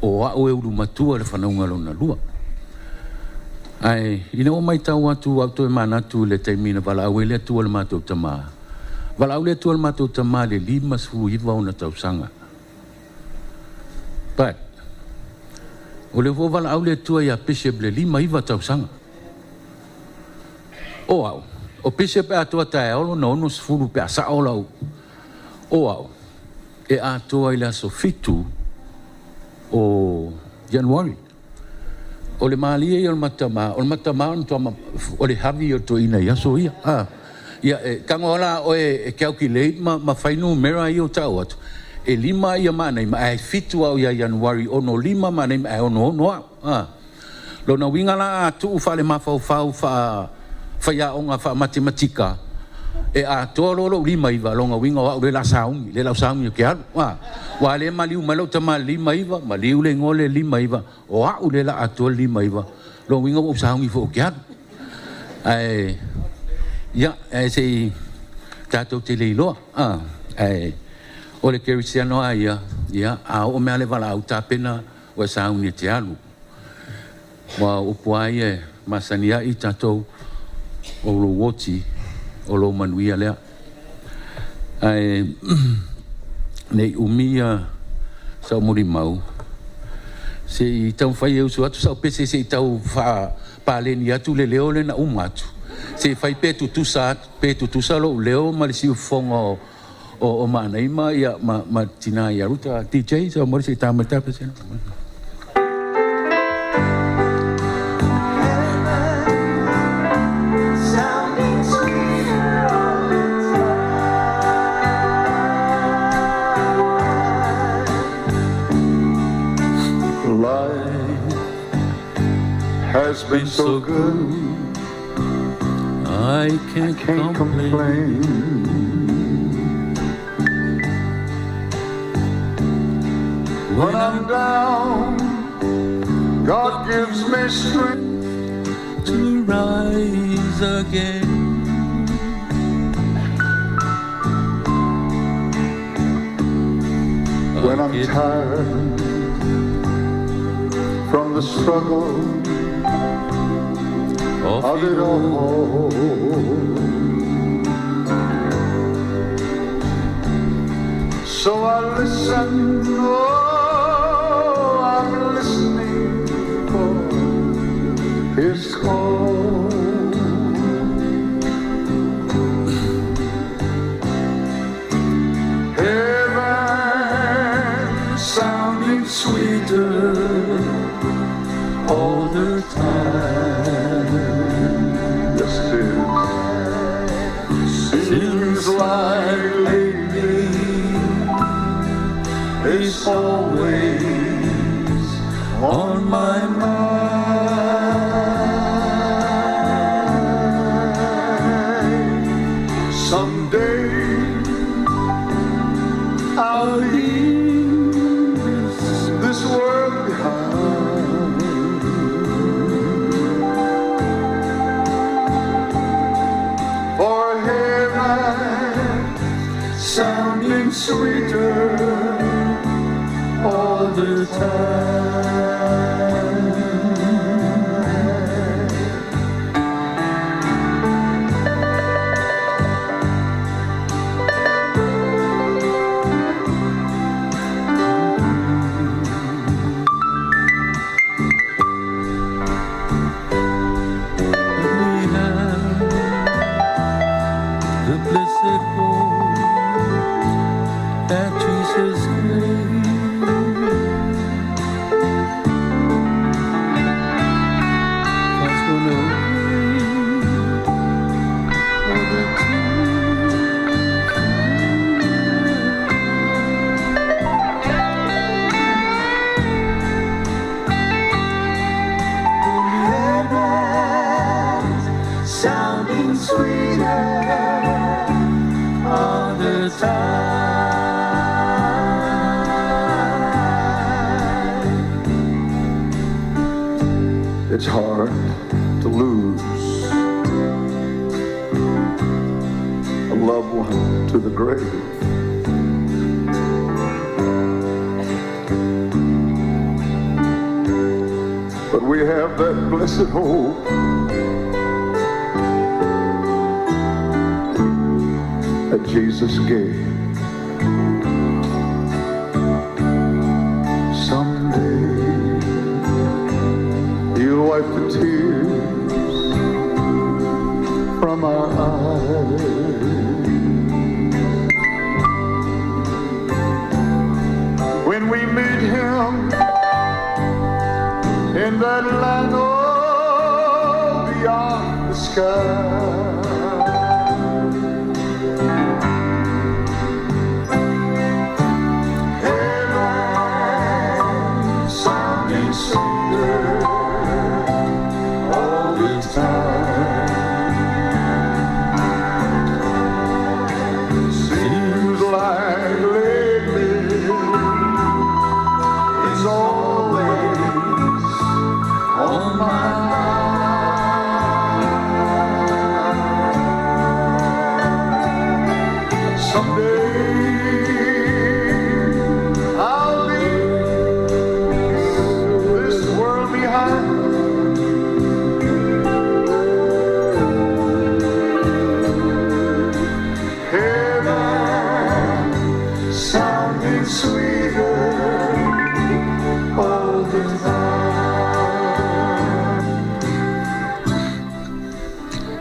O au e ulu matua le fanauga lona lua. Ae ina ua matau atu au toe manatu i le taimi na valaau ai le Atua i le matou tama. Valaau le Atua i le matou tama i le 59 ona tausaga. But, o lea foi ua valaau le Atua ia Bishop i le 59 tausaga. O au, o Bishop e atoa taeao lona 60 pe a sao lau. O au, e atoa i le aso 7 o Ianuari. O le malie ia o le matama, o le matama o le havi o le toeaina i aso ia. Ia, e tago la oe e calculate ma fai numera ia o tau atu, e 5 ia maanaima, ae 7 au ia Ianuari, 65 maanaima, ae 66 au. Lona uiga la a tuu faale-mafaufau faa-faiaoga faa-matematika, e atoa loa lou 59, lona uiga o au lea la sauni, lea la sauni o ke alu. Ua le maliu mai lau tama 59, maliu le igoa le 59, o au lea la atoa le 59, lona uiga ua ou sauni foi o ke alu. Ae, ia, ae se i tatou te le iloa. Ae, o le kerisiano a ia, ia, a oo mea le valaau tapena ua sauni e te alu. Ua upu a ia e masani ai tatou o lou oti o lou manuia lea. Ae nei umi ia sau mulimau, se i taumafai e usu atu sau pese se i tau faapaleni atu le leo lea na uma atu. Se i fai pe tutusa atu, pe tutusa lou leo ma le siufofoga o Maanaima ia, ma tina ia Ruta. DJ, so mo se i tā mai tā pese. Life has been so good, I can't, can't complain. When I'm down, God gives me strength to rise again. When I'm tired from the struggle of it all, so I listen, oh, I'm listening for His call. Heaven sounding sweeter all the time. Yes, it is. Seems like lately it's always on my mind. Someday I'll leave this world behind. For heaven sounding sweeter all the time. We have the blessed hope that Jesus gave. God's gonna wait for the Heaven sounding sweeter all the time. It's hard to lose a loved one to the grave. But we have that blessed hope that Jesus gave. Someday He'll wipe the tears from our eyes. When we meet Him in that land, oh, beyond the sky. Heaven sounding sweeter all the time. Seems like lately it's always on my mind. Someday I'll leave this world behind. Heaven sounding sweeter all the time.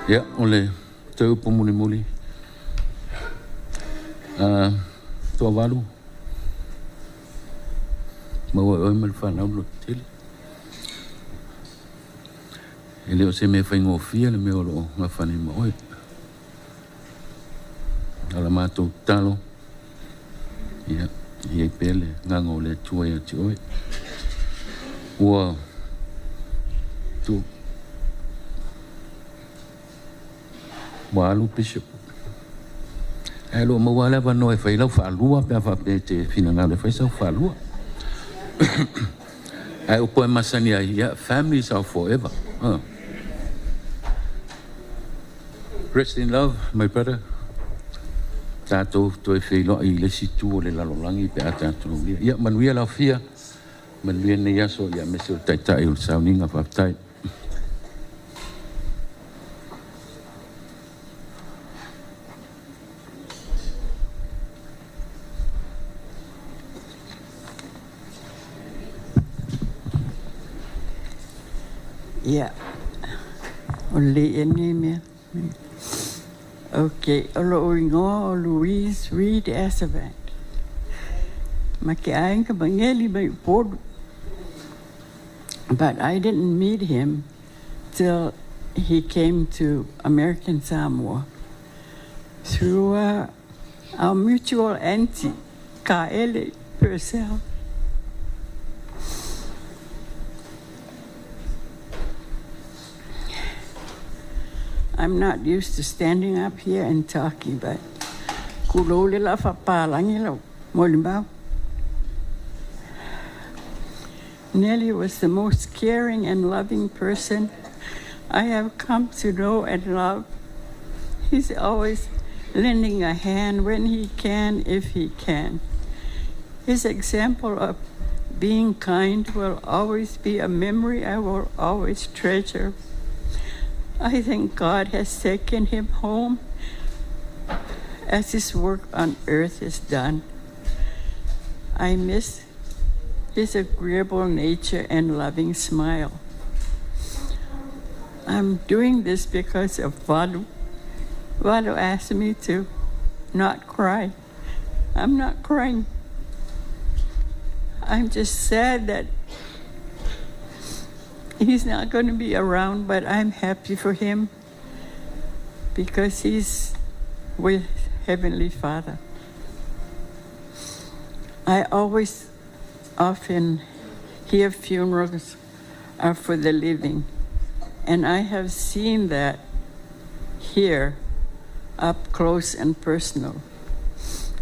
Ia, o le toe upu mulimuli. Toavalu, maua e oe ma le fanau le lototele. E le o se mea faigofie le mea o loo gafa nei ma oe. A o la matou tatalo, ia, i ai pea le agaga o le Atua ia te oe. Ua tu ua alu Bishop. Ae o loo maua lava le avanoa e fai lau faalua pe a faapea e te finagalo e fai sau faalua. Ae upu e masani ai, ia, families are forever. Rest in love, my brother. Tatou toe feiloai i le isi itu o le lalolagi pe a tatou aulia. Ia manuia le aofia, manuia lenei aso, ia aemaise o le taitai o le sauniga. Faafetai. Ia, o le e mea. Ok, o lo'u igoa o Louise Reed Assavant. Ma ke aiga Mageli mai Upolu. But I didn't meet him till he came to American Samoa through our mutual auntie, Kaele Purcell. I'm not used to standing up here and talking, but kulou le la whapalangi lau molimau. Nelly was the most caring and loving person I have come to know and love. He's always lending a hand when he can, if he can. His example of being kind will always be a memory I will always treasure. I think God has taken him home as his work on earth is done. I miss his agreeable nature and loving smile. I'm doing this because of Valu. Valu asked me to not cry. I'm not crying. I'm just sad that he's not going to be around, but I'm happy for him because he's with Heavenly Father. I always often hear funerals are for the living, and I have seen that here up close and personal.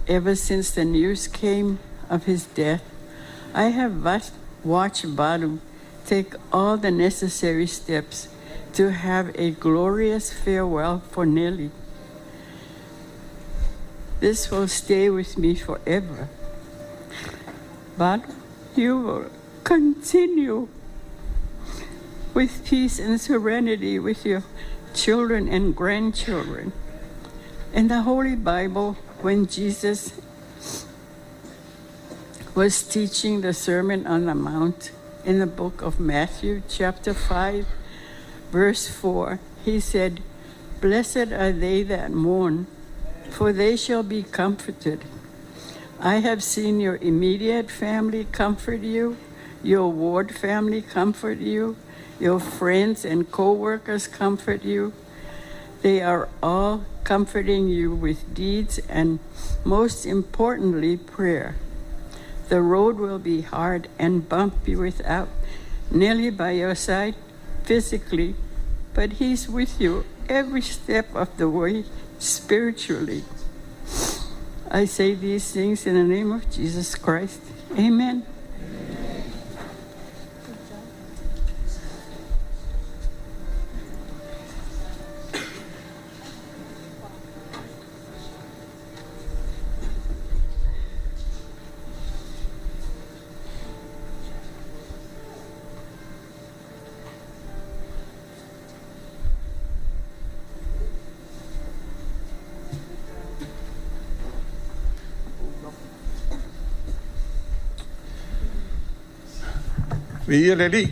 Ever since the news came of his death, I have watched Valu take all the necessary steps to have a glorious farewell for Nelly. This will stay with me forever. But you will continue with peace and serenity with your children and grandchildren. In the Holy Bible, when Jesus was teaching the Sermon on the Mount in the book of Matthew, chapter 5, verse 4, he said, Blessed are they that mourn, for they shall be comforted. I have seen your immediate family comfort you, your ward family comfort you, your friends and co workers comfort you. They are all comforting you with deeds and, most importantly, prayer. The road will be hard and bumpy without Nelly by your side physically, but he's with you every step of the way spiritually. I say these things in the name of Jesus Christ. Amen. Viia le Alii.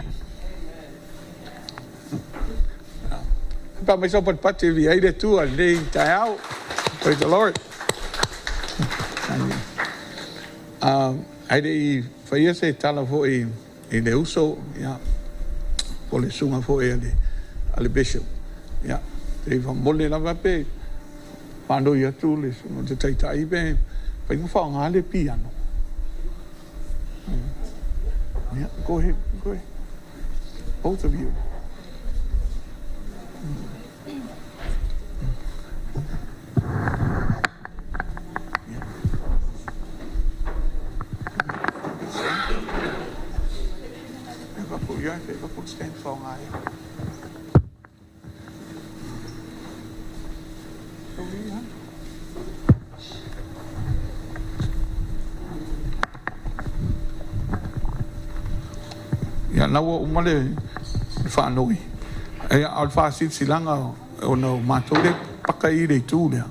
Pa mai sau patipati e viia ai le Atua i lenei taeao. Praise the Lord. Ae le i faia se tala foi i le uso, ia, po o le susuga foi a le, a le Bishop, ia, se i faamomoli lava pe faanoi atu le susuga i le Taitai pe mafai ona faaaoga le piano. Yeah, go ahead, go ahead. Both of you. Ia, na ua uma le faanoi. Ia, a o le faasilasilaga ona o matou lea e paka i le itu lea,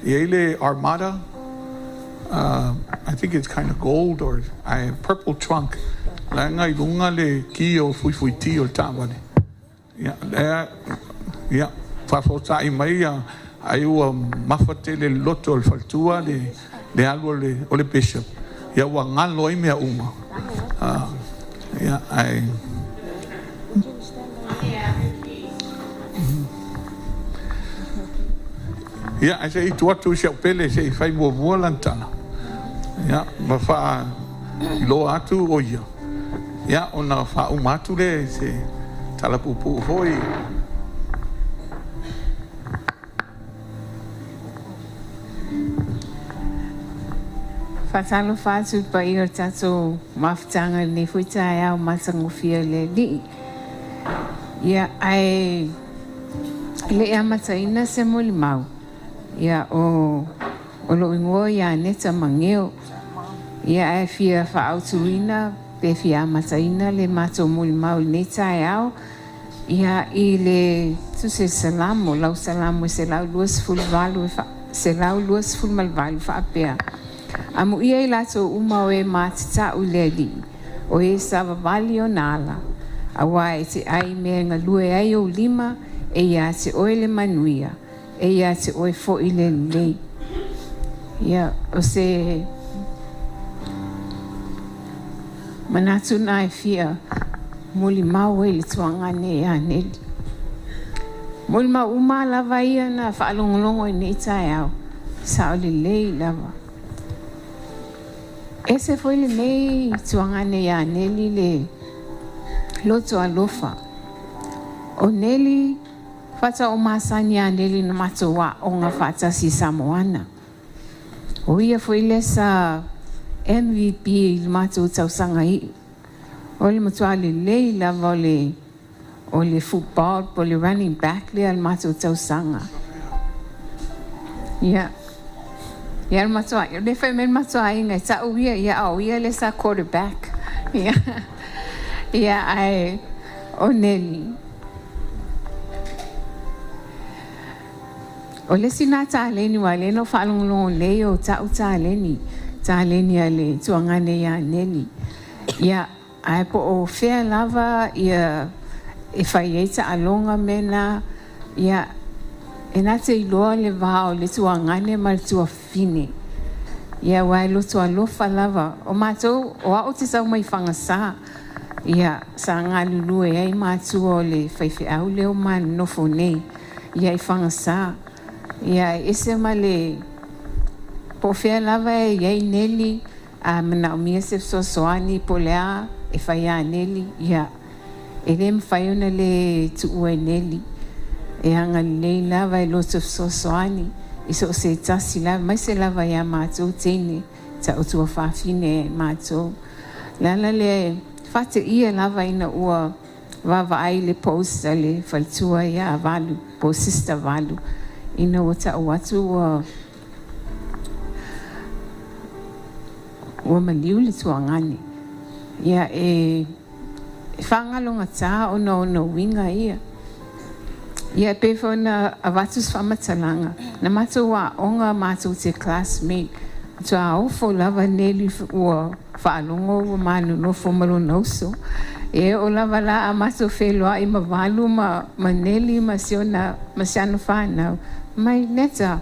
e i ai le Armada, I think it's kind of gold or ae purple trunk, leaga i luga le ki o fuifuiti o le taavale. Ia, lea, ia, faafosai mai ia, ai ua mafa tele i le loto o le faletua le, le alu o le, o le bishop, ia ua galo ai mea uma. Ia, ae. Ia, ae se i tuu atu i si au pele se i fai muamua lana tala, ia, ma faailoa atu o ia. Ia, ona faauma atu lea i se tala puupuu foi. Faatalofa atu i le paia o le tatou mafutaga i lenei foi taeao matagofie a le Alii. Ia, ae le i amataina se molimau, ia o O lou igoa ia Neta Mageo. Ia ae fia faaautuina pe fia amataina le matou molimau i lenei taeao, ia i le Tusi o le Salamo, lau Salamo e 128 e 128 faapea, Amuia i latou uma o e matatau i le Alii, o e savavali ona ala, auā e te ai i mea e galue ai ou lima, e iā te oe le manuia. E ia te oe foi le lelei. Ia, o se manatu na e fia molimau ai i le tuaga nei ia Neli. Molimau uma lava ia na faalogologo i lenei taeao, sao lelei lava. Ese foi lenei tuaga nei ia Neli le loto alofa. O Neli Faatoa ou masani ia Neli na matou aoga faatasi i Samoana. O ia foi lea sa MVP i le matou tausaga iu. O le matua lelei lava o le o le football po o le running back lea o le matou tausaga. Ia, ia le matua, le fai mai le matua aiga e ta'u ia, ia a o ia lea sa quarterback. Ia, ia ae. O Neli, o le isi lena taleni aua o lea na ou faalogologo lelei o ta'u taleni, taleni a le tuagane ia Neli. Ia, ae po o fea lava ia e fai ai taaloga mea na, ia, e na te iloa le va o le tuagane ma le tuafafine. Ia aua e loto alofa lava. O matou, o au ou te sau mai Fagasa, ia sa galulue ai matua o le faifeau lea ua ma nonofo nei, ia i Fagasa. Ia e ese ma le po o fea lava e i ai Neli, a manaomia se fesoasoani po o le a e fai a Neli, ia e le mafai ona le tuua e Neli. E agalelei lava e loto fesoasoani i so o se tasi lava, aemaise lava ia matou teine, ta'u tuafafine matou. O le ala lea e faateia lava ina ua vaavaai i le post a le faletua ia Valu, po o Sister Valu, ina ua ta'u atu ua ua maliu le tuagane. Ia e faagalogata ona o ona uiga ia. Ia e pei foi ona avatu se faamatalaga, na matou aoga matou te classmate, matua ofo lava Neli ua faalogo ua ma nonofo ma lona uso. E oo lava la a matou feiloai ma Valu ma Neli ma si ona ma si ana fanau, mai Neta,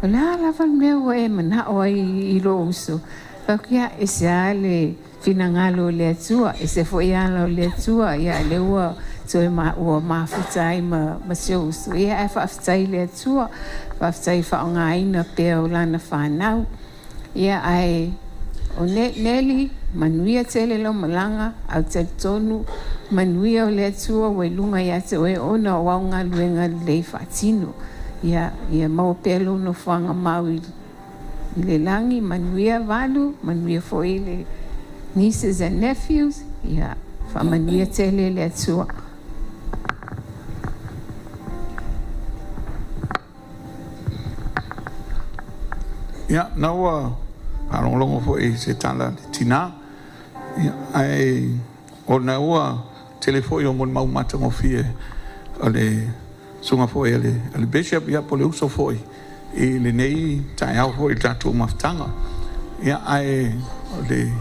o le a lava le mea ua e manao ai i lou uso? Fai atu, ia, e ese lava le finagalo o le Atua, ese foi ala o le Atua, ia lea ua toe ma, ua mafuta ai ma, ma si ou uso. Ia ae faafetai i le Atua, faafetai i le faaaogaina pea o lana fanau. Ia ae o ne, Neli, manuia tele lau malaga, ae ou te talitonu, manuia o le Atua ua i luga ia te oe ona o au galuega lelei faatino. Ia, ia maua pea lou nofoaga mau i i le lagi, manuia Valu, manuia foi le nieces and nephews, ia faamanuia tele le Atua. Ia, na ua faalogologo foi i se tala a le tina, ia, ae ona ua tele foi o molimau matagofie a le susuga foi a le Bishop, ia, po o le uso foi i lenei taeao foi i le tatou mafutaga. Ia, ae o le,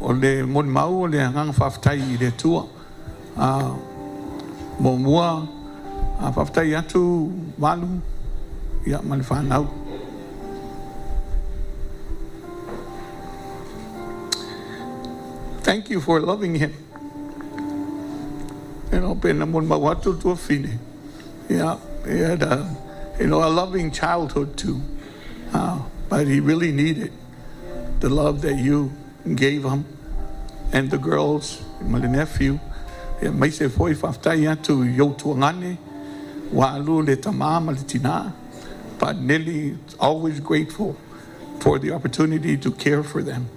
o le molimau o le agaga faafetai i le Atua. Muamua, faafetai atu Malu ia ma le fanau. Thank you for loving him. You know, pe na molimau atu le tuafafine, yeah, he had a, you know, a loving childhood too. But he really needed the love that you gave him and the girls ma le nephew. Aemaise foi faafetai atu i ou tuagane ua alu le tama ma le tina, but Nelly is always grateful for the opportunity to care for them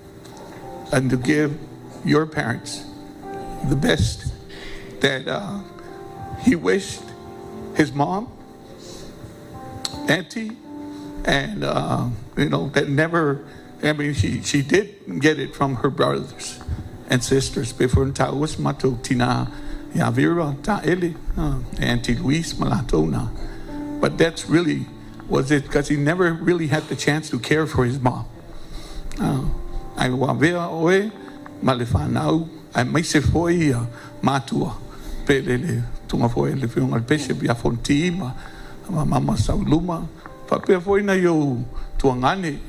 and to give your parents the best that he wished his mom, auntie, and you know that never, I mean, she she did get it from her brothers and sisters before taua si matou tina ia Vera Taele, Auntie Louise ma latou na. But that's really was it because he never really had the chance to care for his mom. Ae ua avea oe ma le fanau aemaise foi ia matua pele le tunga foi le afioga i le Bishop ia Fonoti ma Mama Sauluma faapea foi nai ou tuagane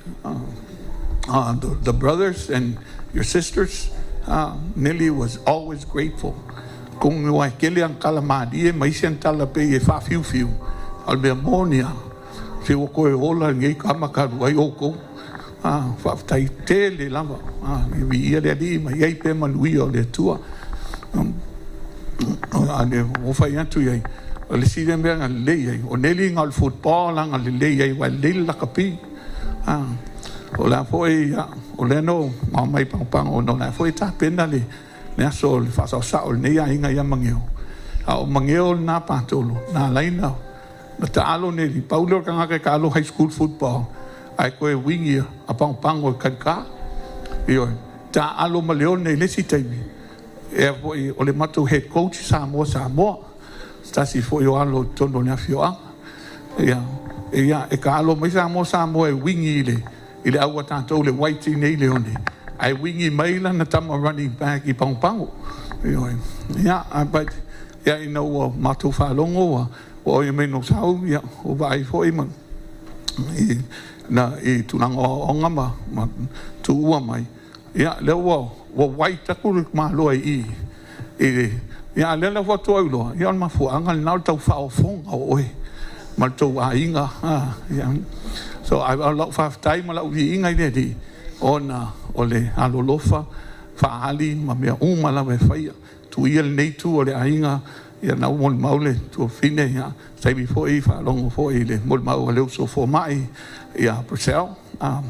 the brothers and your sisters. Nelly was always grateful. Kogi aua e tele ana tala malie ma isi ana tala pei e faafiufiu, a o le mea moni lava, se ua toe ola lenei tama talu ai outou. Faafetai tele lava. Ia viia le Alii ma i ai pea manuia o le Atua. A le ua fai atu i ai, o le isi lea mea na lelei ai, o Nelly na o le football lana lelei ai aua e lelei le lakapi. O la foi, o lea na aumai pagopago ona o la foi e tapena le aso o le faasaosao o lenei aiga ia Mageo. A o Mageo lena patolo na ala ai ona taalo Nelly, pau lea o le tagata e taalo high school football ae toe uigi a pagopago e kalika. Ioe, taaalo ma Leone i le isi taimi. Ea foi o le matou head coach Samoa Samoa, se tasi foi o alo i totonu o le afioaga. Ia, ia e taalo mai Samoa Samoa e uigi i le i le au a tatou le white i inei i Leone, ae uigi mai lana tama running back i Pagopago. Ioe. Ia, but ia ina ua matou faalogo ua ua oi mai no sau, ia ua vaai foi ma i na i tulaga o aoaoga ma ma tuua mai. Ia, lea ua ua white atu le tamaloa i i i le, ia a o lea la faatoa ou iloa, ia o le mafuaaga lena o le tau faaofoga o oe ma le tou aiga. Ia, so a o lau faafetai ma lau viiga i le Alii ona o le alolofa faaali ma mea uma lava e faia. Tuu ia lenei itu o le aiga, ia lena ua molimau le tuafafine, ia se taimi foi faalogo foi i le molimau a le uso fomai ia Purcell. A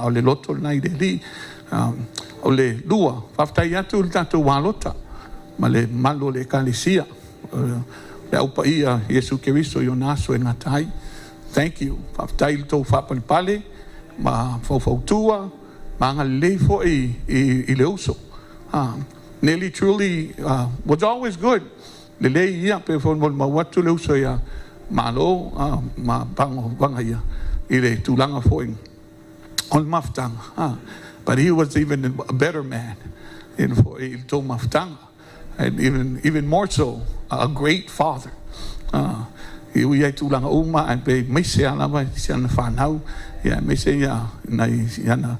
o le loto lena i le Alii. O le lua, faafetai atu i le tatou alota ma le mamalu o le Ekalesia, le Au Paia Iesu Keriso i ona aso e gata ai. Thank you. Faafetai i le tou faapalepale ma faufautua ma agalelei foi i le uso. Nelly truly was always good. Lelei ia, pei foi ona molimau atu le uso ia Malo ma Pago Vagaia i le tulaga foi o le mafutaga, but he was even a better man i le foi i le tou mafutaga and even even more so a great father. E ui ai tulaga uma ae pei aemaise lava lava i si ana fanau aemaise ia nai ana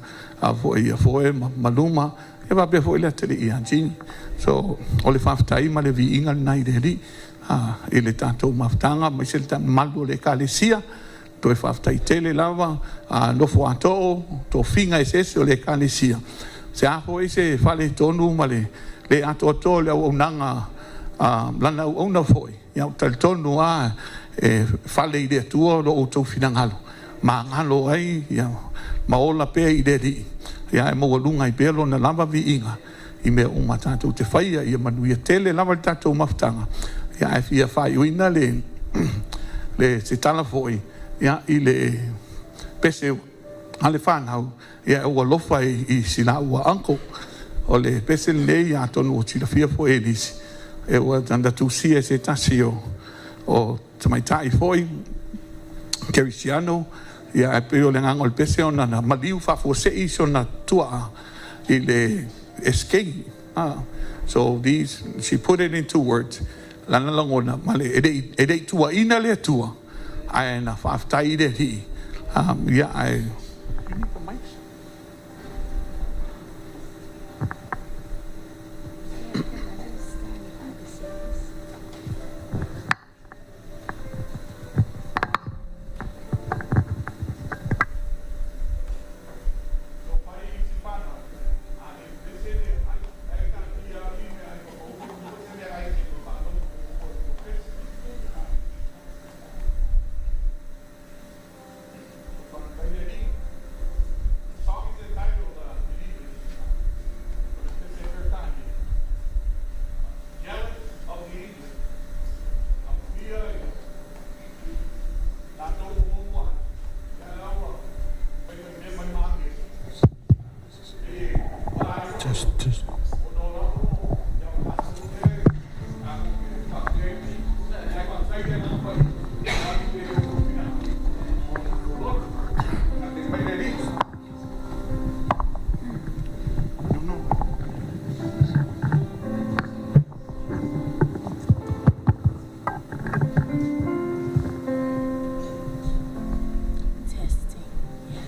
foi ia Foe ma Luma ia faapea foi le atalii ia Jini. So o le faafetai ma le viiga lena i le Alii i le tatou mafutaga aemaise le mamalu o le Ekalesia. Toe faafetai tele lava a nofo a too tofiga eseese o le Ekalesia. Se a foi se faaletonu ma le le atoatoa o le auaunaga a lana auauna foi, ia ou te talitonu lava e fale i le Atua lo outou finagalo, magalo ai ia ma ola pea i le Alii, ia ae maualuga ai pea Lona lava viiga i mea uma tatou te faia. Ia manuia tele lava le tatou mafutaga. Ia ae fia faaiuina le le se tala foi ia i le pese a le fanau ia ua alofa i si laua uncle. O le pese lenei atonu ua silafia foi e nisi, e ua na tusia e se tasi o o tamaitai foi kerisiano. Ia ae pei o le agaga o le pese ona na maliu faafuasei si ona tuaa i le SK. So these she put it into words lana lagona ma le e le e le i tuuaina le Atua ae na faafetai i le Alii. Ia ae Test, test. Testing. Yeah.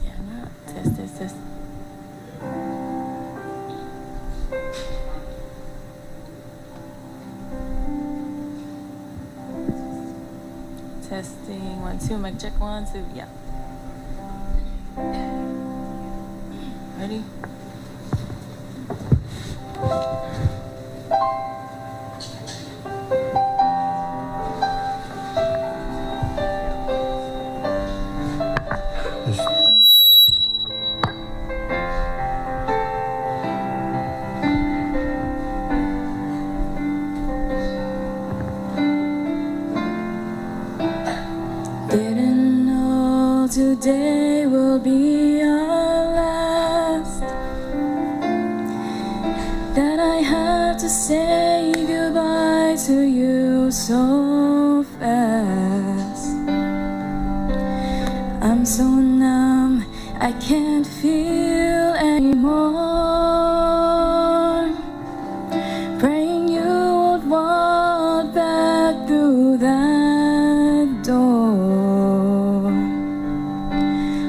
Yeah, no. Test, test, test. Testing. 1, 2. Mic check. 1, 2. Yeah. Ready? Didn't today will be our last. That I have to say goodbye to you so fast. I'm so numb, I can't feel anymore. Praying you won't walk back through that door.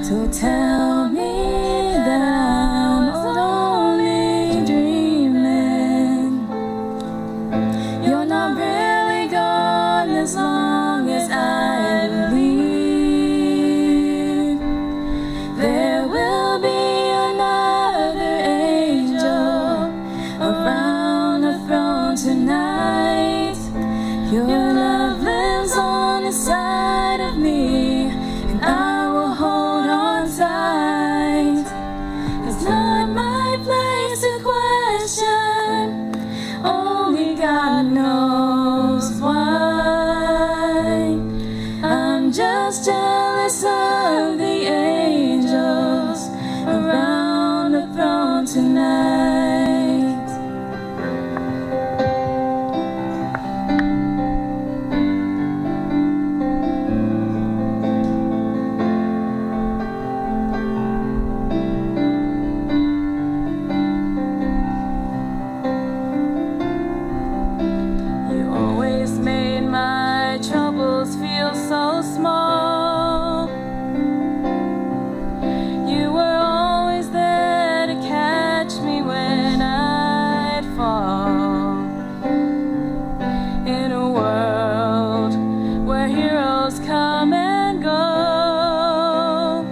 So tell me that I'm only dreaming. You're not really gone as long as I believe. There will be another angel around the throne tonight. Your love lives on inside of me, and I will hold on tight. It's not my place to question. Only God knows why. I'm just jealous of the angels around the throne tonight. You always made my troubles feel so small. You were always there to catch me when I'd fall. In a world where heroes come and go,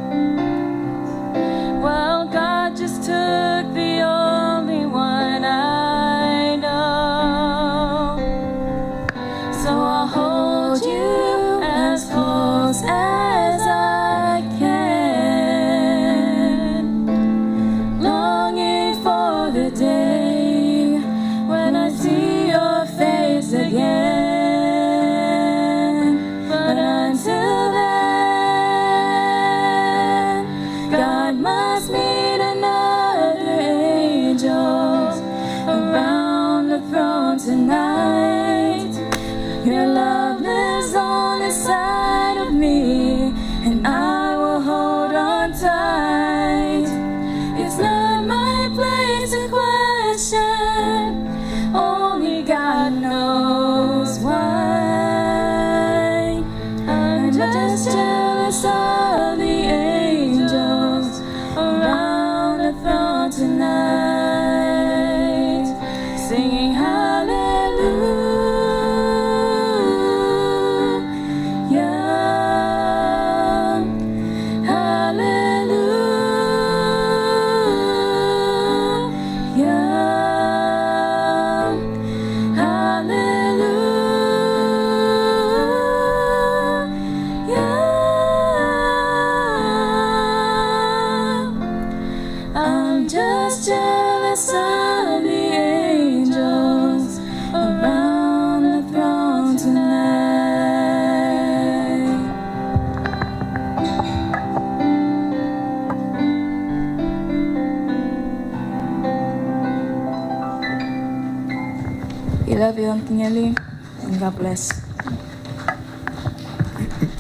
well, God just took the only one I know. So I'll hold you as close as I can, longing for the day when I see your face again. But until then, God must meet another angel around the throne tonight. Your love lives on inside of me, and I will hold on tight. It's not my place to question, only God knows why. I'm just jealous of the angels around the throne tonight, singing hallelujah, hallelujah, hallelujah. I'm just jealous of the angels around the throne tonight. We love you, Uncle Nelly, and God bless.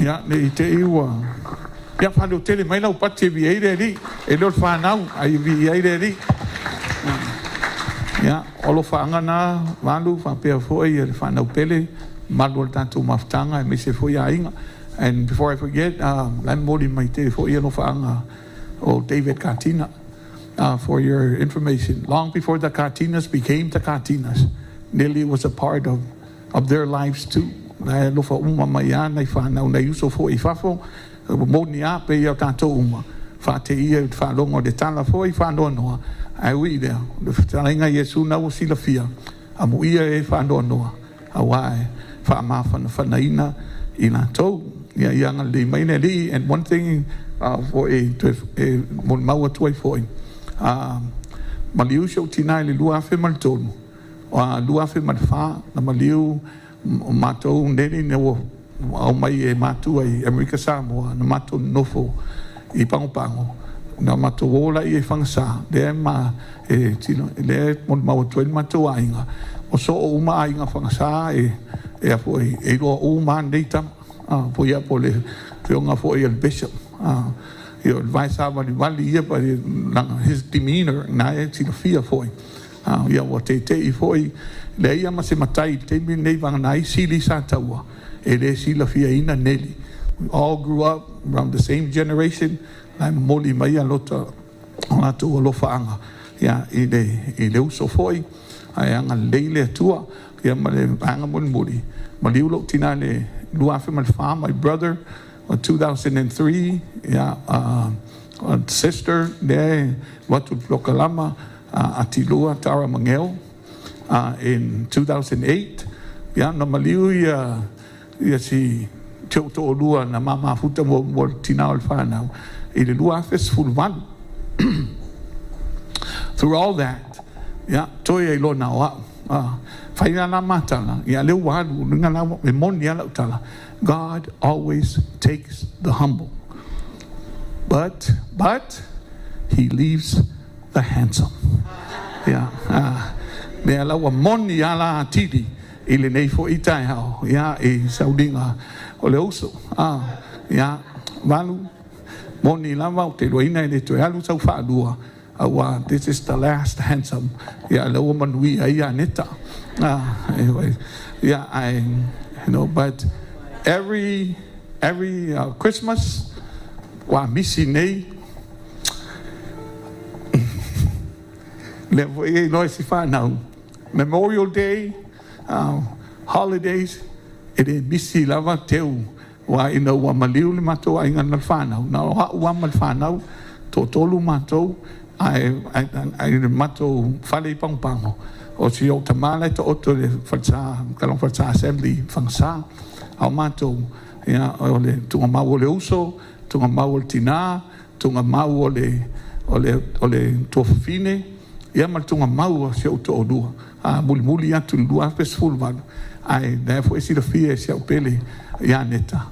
Ia, ne i te i ua... Ia, faaleotele mai lau pati e viia ai le Alii. E le o le fanau, ae viia ai le Alii. Ia, o alofaaga na Malu faapea foi le fanau pele, mamalu o le tatou mafutaga aemaise foi aiga. And before I forget, o la e momoli mai tele foi alofaaga o David Katina. For your information, long before the Katinas became the Katinas, Nelly was a part of of their lives too. Na e alofa uma mai lava nai fanau, nai uso foi i fafo, ua moni lava pei o tatou uma, faateia i le faalogo i le tala foi faanoanoa, ae ui i lea, o le fetalaiga a Iesu na ua silafia, amuia e faanoanoa, aua e faamafanafanaina i latou. Ia, ia agalelei mai le Alii. And one thing foi e toe molimau atu ai foi, maliu si ou tina i le 2003, 2004 na maliu o matou nei ina ua aumai e matua i Amerika Samoa, na matou nonofo i Pagopago, na matou o laia i Fagasā, lea ma e tino, lea e molimau atu ai le matou aiga, ua soo uma aiga Fagasā e e a foi e iloa uma lava nei tama, a po ia po o le afioga foi a le Bishop, a ia o le vae savalivali ia pa lana his demeanour na e silafia foi. A ia ua teitei foi, leai lava ma se matai i le taimi lenei vagana ai sili sa taua e le silafiaina Neli. We all grew up around the same generation, la e momoli mai a lota o latou alofaaga ia i le i le uso foi, ae agalelei le Atua. Ia ma le vaega mulimuli, maliu lou tina i le 2004, my brother 2003, ia sister lea e alu atu i le polokalama a Atilua Tara Mageo in 2008, ia na maliu ia ia si si ou toalua na ma mafuta muamua le tina o le fanau i le 2018. Through all that, ia toe ai loa na o au. Fai la la ma tala, ia lea ua alu, luga la e moni lava lau tala, God always takes the humble, but, but he leaves the handsome. Ia, lea la ua moni lava la atili i lenei foi taeao, ia, i sauliga o le uso. Ia, valu, moni lava, ou te iloaina e le toe alu sau faalua, aua this is the last handsome, ia, lea ua manuia ai Aneta. Anyway, ia, ae, you know, but every, every Christmas, ua misi nei, lea foi e iloa e si fanau, Memorial Day, holidays, e le misi lava teu, aua ina ua maliu le matou aiga ma le fanau, na o a'u lava ma le fanau, toatolu matou, ae i le matou fale i Pagopago, o si ou tama la e taoto i le falesa, Kalama Falesa Assembly i Fagasa, a o matou, ia, o le tuugamau o le uso, tuugamau o le tina, tuugamau o le o le o le tuafafine, ia ma le tuugamau o si ou toalua, a mulimuli atu i le 2018, ae o la foi e silafia e si au pele ia Aneta,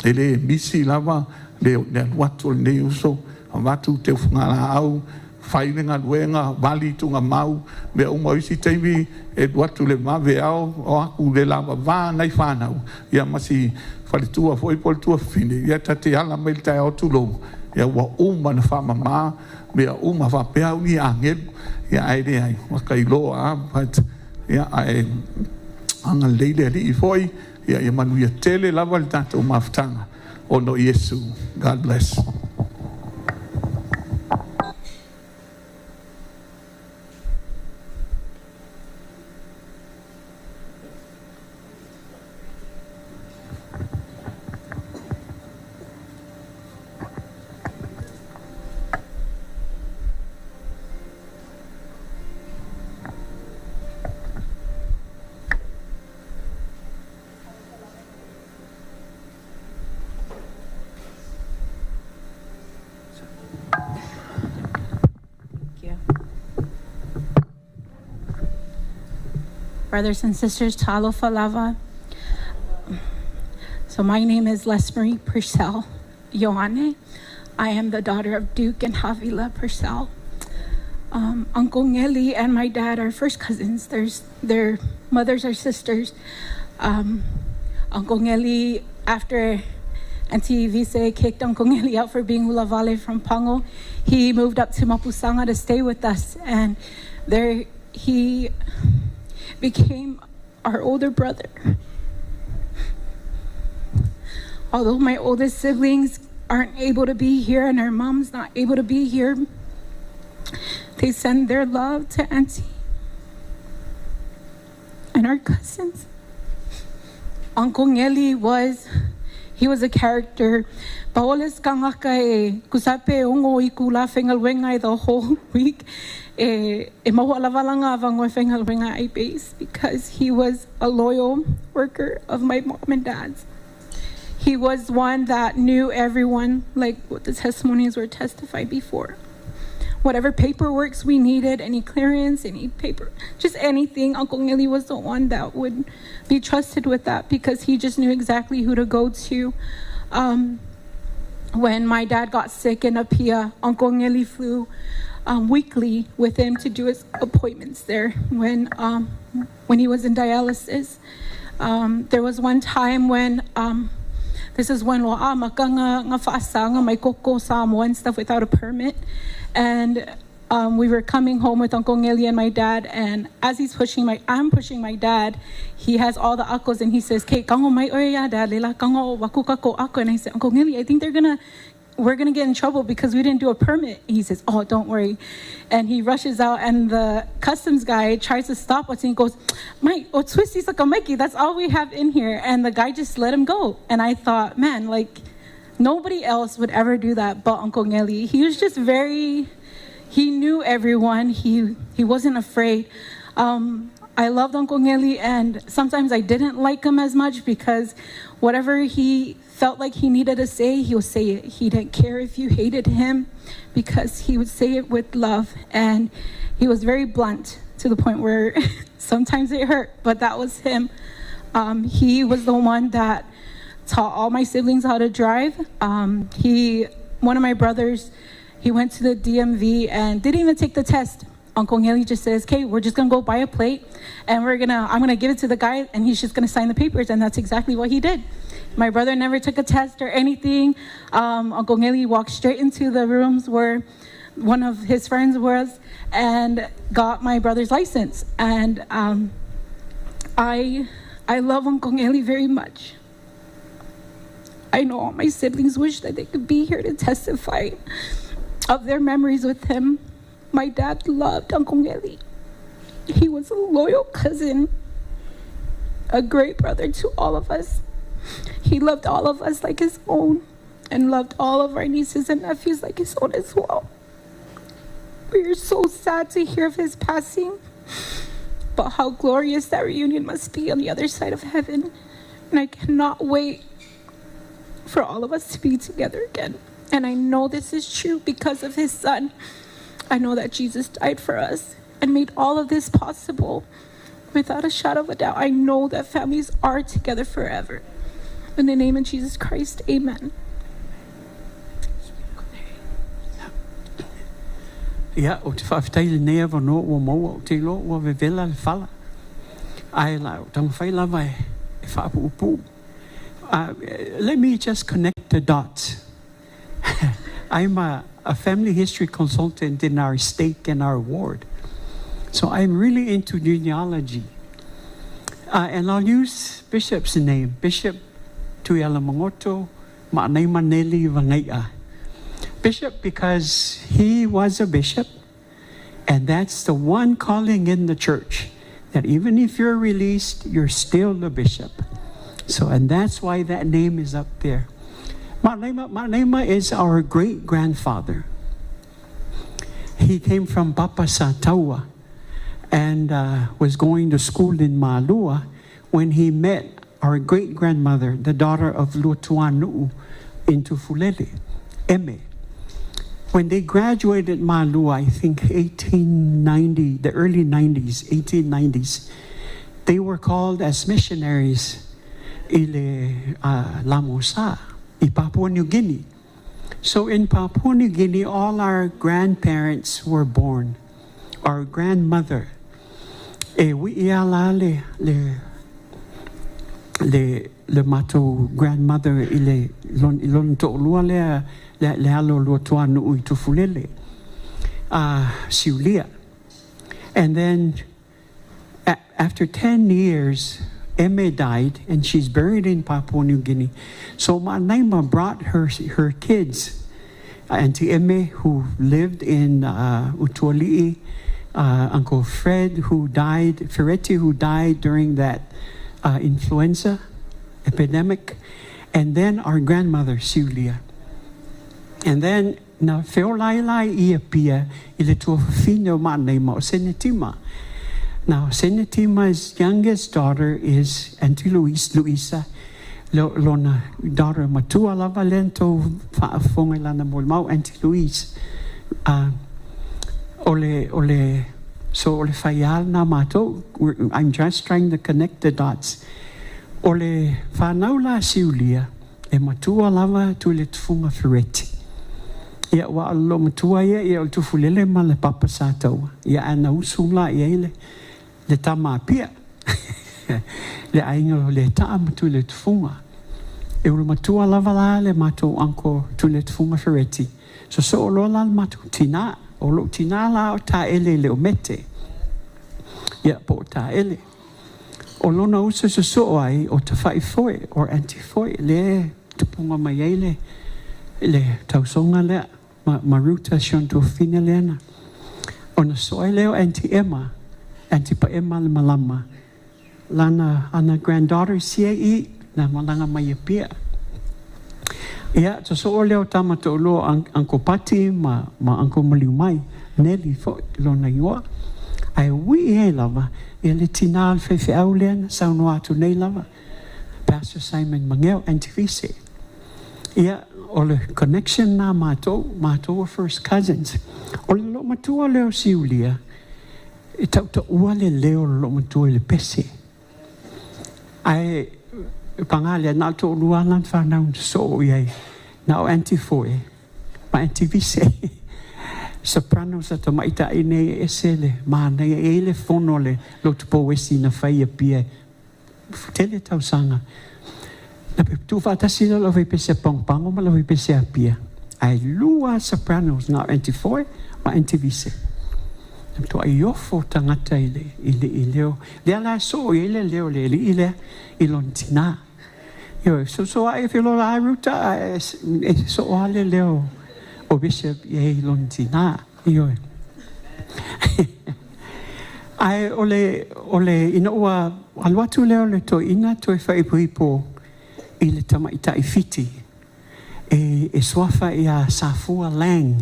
e le misi lava le alu atu o lenei uso, avatu teu fugalaau, fai le galuega, vali tuugamau, mea uma. O isi taimi e alu atu i le vaveao, o aku le lavava nai fanau, ia ma si faletua foi po o le tuafafine, ia ta te ala mai i le taeao tulou, ia ua uma ona faamama mea uma faapea au ni agelu, ia ae leai, ua ta iloa lava, but ia ae agalelei le Alii foi, ia ia manuia tele lava le tatou mafutaga ona o Iesu. God bless. Thank you. Brothers and sisters, talofa lava. So my name is Lesmarie Purcell Ioane. I am the daughter of Duke and Havila Purcell. Uncle Ngeli and my dad are first cousins. There's, their mothers are sisters. Uncle Ngeli, after Auntie Vise kicked Uncle Ngeli out for being ulavale from Pango, he moved up to Mapusaga to stay with us. And there he became our older brother. Although my oldest siblings aren't able to be here and our mom's not able to be here, they send their love to Auntie and our cousins. Uncle Ngeli was, he was a character. Paoles kangaka e kusape ongo i kula whengalwenga the whole week. E, e mahualavalanga avangwe whengalwenga i base because he was a loyal worker of my mom and dad's. He was one that knew everyone, like what the testimonies were testified before. Whatever paperwork we needed, any clearance, any paper, just anything, Uncle Ngeli was the one that would be trusted with that because he just knew exactly who to go to. When my dad got sick in Apia, Uncle Ngeli flew weekly with him to do his appointments there when he was in dialysis. There was one time when this is when loa'a maka nga fa'asaga mai koko Samoa and stuff without a permit. And we were coming home with Uncle Ngeli and my dad, and as I'm pushing my dad, he has all the akos, and he says, "Kate, kango mai oe ya dad, lela kango wakuka ko ako." And I said, "Uncle Ngeli, I think we're gonna get in trouble because we didn't do a permit." He says, "Oh, don't worry." And he rushes out, and the customs guy tries to stop us, and he goes, "Mike, oh, twisty Mikey, that's all we have in here." And the guy just let him go. And I thought, man, like, nobody else would ever do that but Uncle Ngeli. He was just very, he knew everyone. He wasn't afraid. I loved Uncle Ngeli, and sometimes I didn't like him as much because whatever he felt like he needed to say, he would say it. He didn't care if you hated him because he would say it with love. And he was very blunt to the point where sometimes it hurt, but that was him. He was the one that taught all my siblings how to drive. One of my brothers, he went to the DMV and didn't even take the test. Uncle Ngeli just says, "Okay, we're just gonna go buy a plate, and I'm gonna give it to the guy, and he's just gonna sign the papers," and that's exactly what he did. My brother never took a test or anything. Uncle Ngeli walked straight into the rooms where one of his friends was and got my brother's license. And I love Uncle Ngeli very much. I know all my siblings wish that they could be here to testify of their memories with him. My dad loved Uncle Ngeli. He was a loyal cousin, a great brother to all of us. He loved all of us like his own and loved all of our nieces and nephews like his own as well. We are so sad to hear of his passing, but how glorious that reunion must be on the other side of heaven. And I cannot wait for all of us to be together again. And I know this is true because of his son. I know that Jesus died for us and made all of this possible. Without a shadow of a doubt, I know that families are together forever. In the name of Jesus Christ, amen. Ia, ou te faafetai i lenei avanoa ua maua, ou te iloa ua vevela le fala, ae o le a ou taumafai lava e faapuupuu. Let me just connect the dots. I'm a family history consultant in our state and our ward. So I'm really into genealogy. And I'll use Bishop's name, Bishop Tuialamagoto Maanaima Neli Vagai'a. Bishop because he was a bishop, and that's the one calling in the church, that even if you're released, you're still the bishop. So, and that's why that name is up there. Maanaima is our great-grandfather. He came from Papa Sataua and was going to school in Malua when he met our great-grandmother, the daughter of Luatuanu'u in Tufulele, Eme. When they graduated Malua, I think 1890, the early 90s, 1890s, they were called as missionaries i le Lamosa, i Papua New Guinea. So in Papua New Guinea, all our grandparents were born. Our grandmother, e ui ala le matou grandmother i le lona to'alua lea le alo o Luatuanu'u i Tufulele, a Siulia. And then after 10 years, Eme died, and she's buried in Papua New Guinea. So Maanaima brought her kids, Auntie Eme, who lived in Utuali'i, Uncle Fred, who died, Ferretti, who died during that influenza epidemic, and then our grandmother, Siulia. And then, na feola i Apia i le tuafafine o Maanaima o Senetima. Now, Senetima's youngest daughter is Auntie Louise, Louisa, lona daughter matua lava lea na outou faafofoga i lana molimau, Auntie Louise. O le, o le, so o le faiā lena a matou, I'm just trying to connect the dots. O le fanau la a Siulia, e matua lava Tuiletufuga Fereti. Ia, aua o le loomatua ia, ia o le Tufulele ma le Papa Sataua, ia ae na usu la i ai le, le tama a Pia, le aiga o Letaa ma Tuiletufuga. E ulumatua lava la le matou uncle Tuiletufuga Fereti, Sosoo loa la le matou tinā. O lou tinā la o Taele i Leomete. Ia, po o Taele. O lona uso e sosoo ai o Tafaifoe or Aunty Foe, lea e tupuga mai ai le, le tausoga lea ma, ma Ruta si ona tuafafine lea na, ona sosoo ai lea o Aunty Emma, Aunty Paema le Malama, Lana ana granddaughter CAE na malaga mai Apia. Ia, sosoo lea o tama toalua o Uncle Pati ma, ma Uncle Maliumai, Nelly foi lona igoa. Ae ui ai lava, ia le tinā o le faifeau lea na saunoa atu nei lava, Pastor Simon Mageo, Aunty Fise. Ia, o le connection na matou, matou o first cousins. O le loomatua lea o Siulia, E tautaua le leo o le loomatua i le pese. Ae paga lea, na o le toalua lava lana fanau na sosoo i ai, na o Aunty Foe ma Aunty Vise. Sopranos a tamaitai nei e ese le manaia, e i ai le fono a le lotu pouesi na fai i Apia e tele tausaga. Na tuufaatasi lea o le aufaipese a Pagopago ma le aufaipese a Apia, ae lua lava sopranos, na o Aunty Foe ma Aunty Vise. Na matuai ofo tagata i le, i le, i leo. Lea la e soo i ai le leo o le alii lea i lona tinā. Ioe, soso ae feoloolo lava Ruta, ae e soo lava le leo o Bishop i ai i lona tinā. Ioe. Ae o le, o le, ina ua alu atu lea o le toeaina toe faaipoipo i le tamaitai Fiti e, e suafa ia Safua Lang.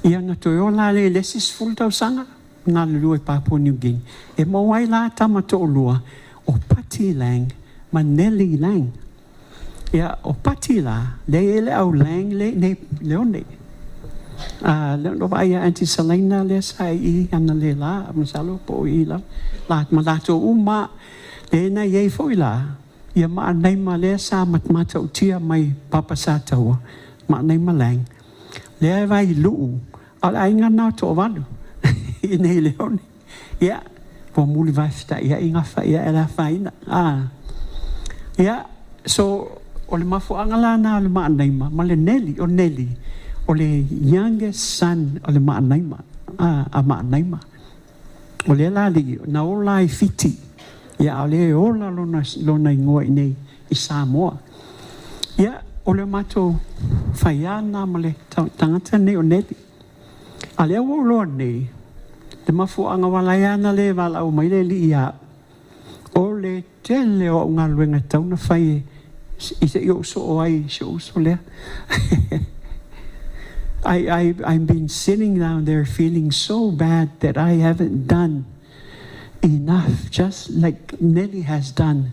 Ia ona toe ola lea i le isi 10 tausaga, galulue i Papua New Guinea. E maua ai la tama toalua o Pati Lang ma Nelly Lang. Ia, o Pati la, lea e i ai le au Lang lea i inei i Leone. A, lea na vaai ia Aunty Saleina lea sa i i analeila, masalo po o i lava, la, ma latou uma lava. Lea na i ai foi la, ia Maanaima lea sa matautia mai Papa Sataua, Maanaima Lang, lea e vaai i Luu, a o le aiga lena o Toavalu i inei i Leone. Ia, ua mulivae fetaʻiaʻi gafa ia e le afaina. A. Ia, so, o le mafuaaga la na o le Maanaima ma le Neli, o Neli, o le youngest son o le Maanaima, a, a Maanaima. O lea la alii, na ola ai Fiti, ia, a o lea e ola lona, lona igoa i nei i Samoa. Ia, o le matou faiā lena ma le tagata lenei o Neli. A lea ua ou iloa nei, le mafuaaga ua ala ai ana le valaau mai le Alii ia au, o le tele o au galuega e tatau ona fai e, i seia ou soo ai i si ou uso lea. I, I, I've been sitting down there feeling so bad that I haven't done enough, just like Nelly has done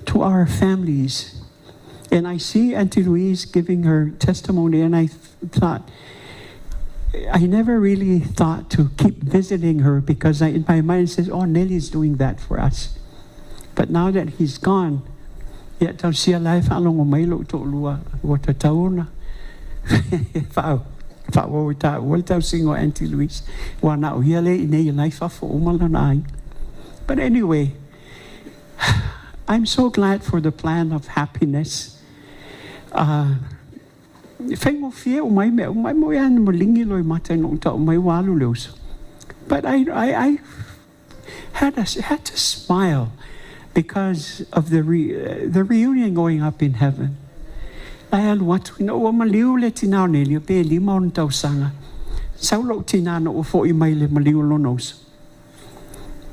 to our families. And I see Auntie Louise giving her testimony, and I thought, I never really thought to keep visiting her because I, in my mind it says, oh, Nelly's doing that for us. But now that he's gone, ia tausia la e faalogo mai lou toalua ua tatau ona faaauau i taua le tausiga o Aunty Louise aua na o ia lea i inei la i fafo uma lona aiga. But anyway, I'm so glad for the plan of happiness. Uh, faigofie uma ai mea uma, e moni lava na maligi loimata ina ua tau mai ua alu le uso. But I, I, I had, a, had to smile because of the, re, the reunion going up in heaven. Lae alu atu, ina ua maliu le tinā o Nelia, pe lima ona tausaga. Sau lou tinā na ua foʻi mai le maliu o lona uso.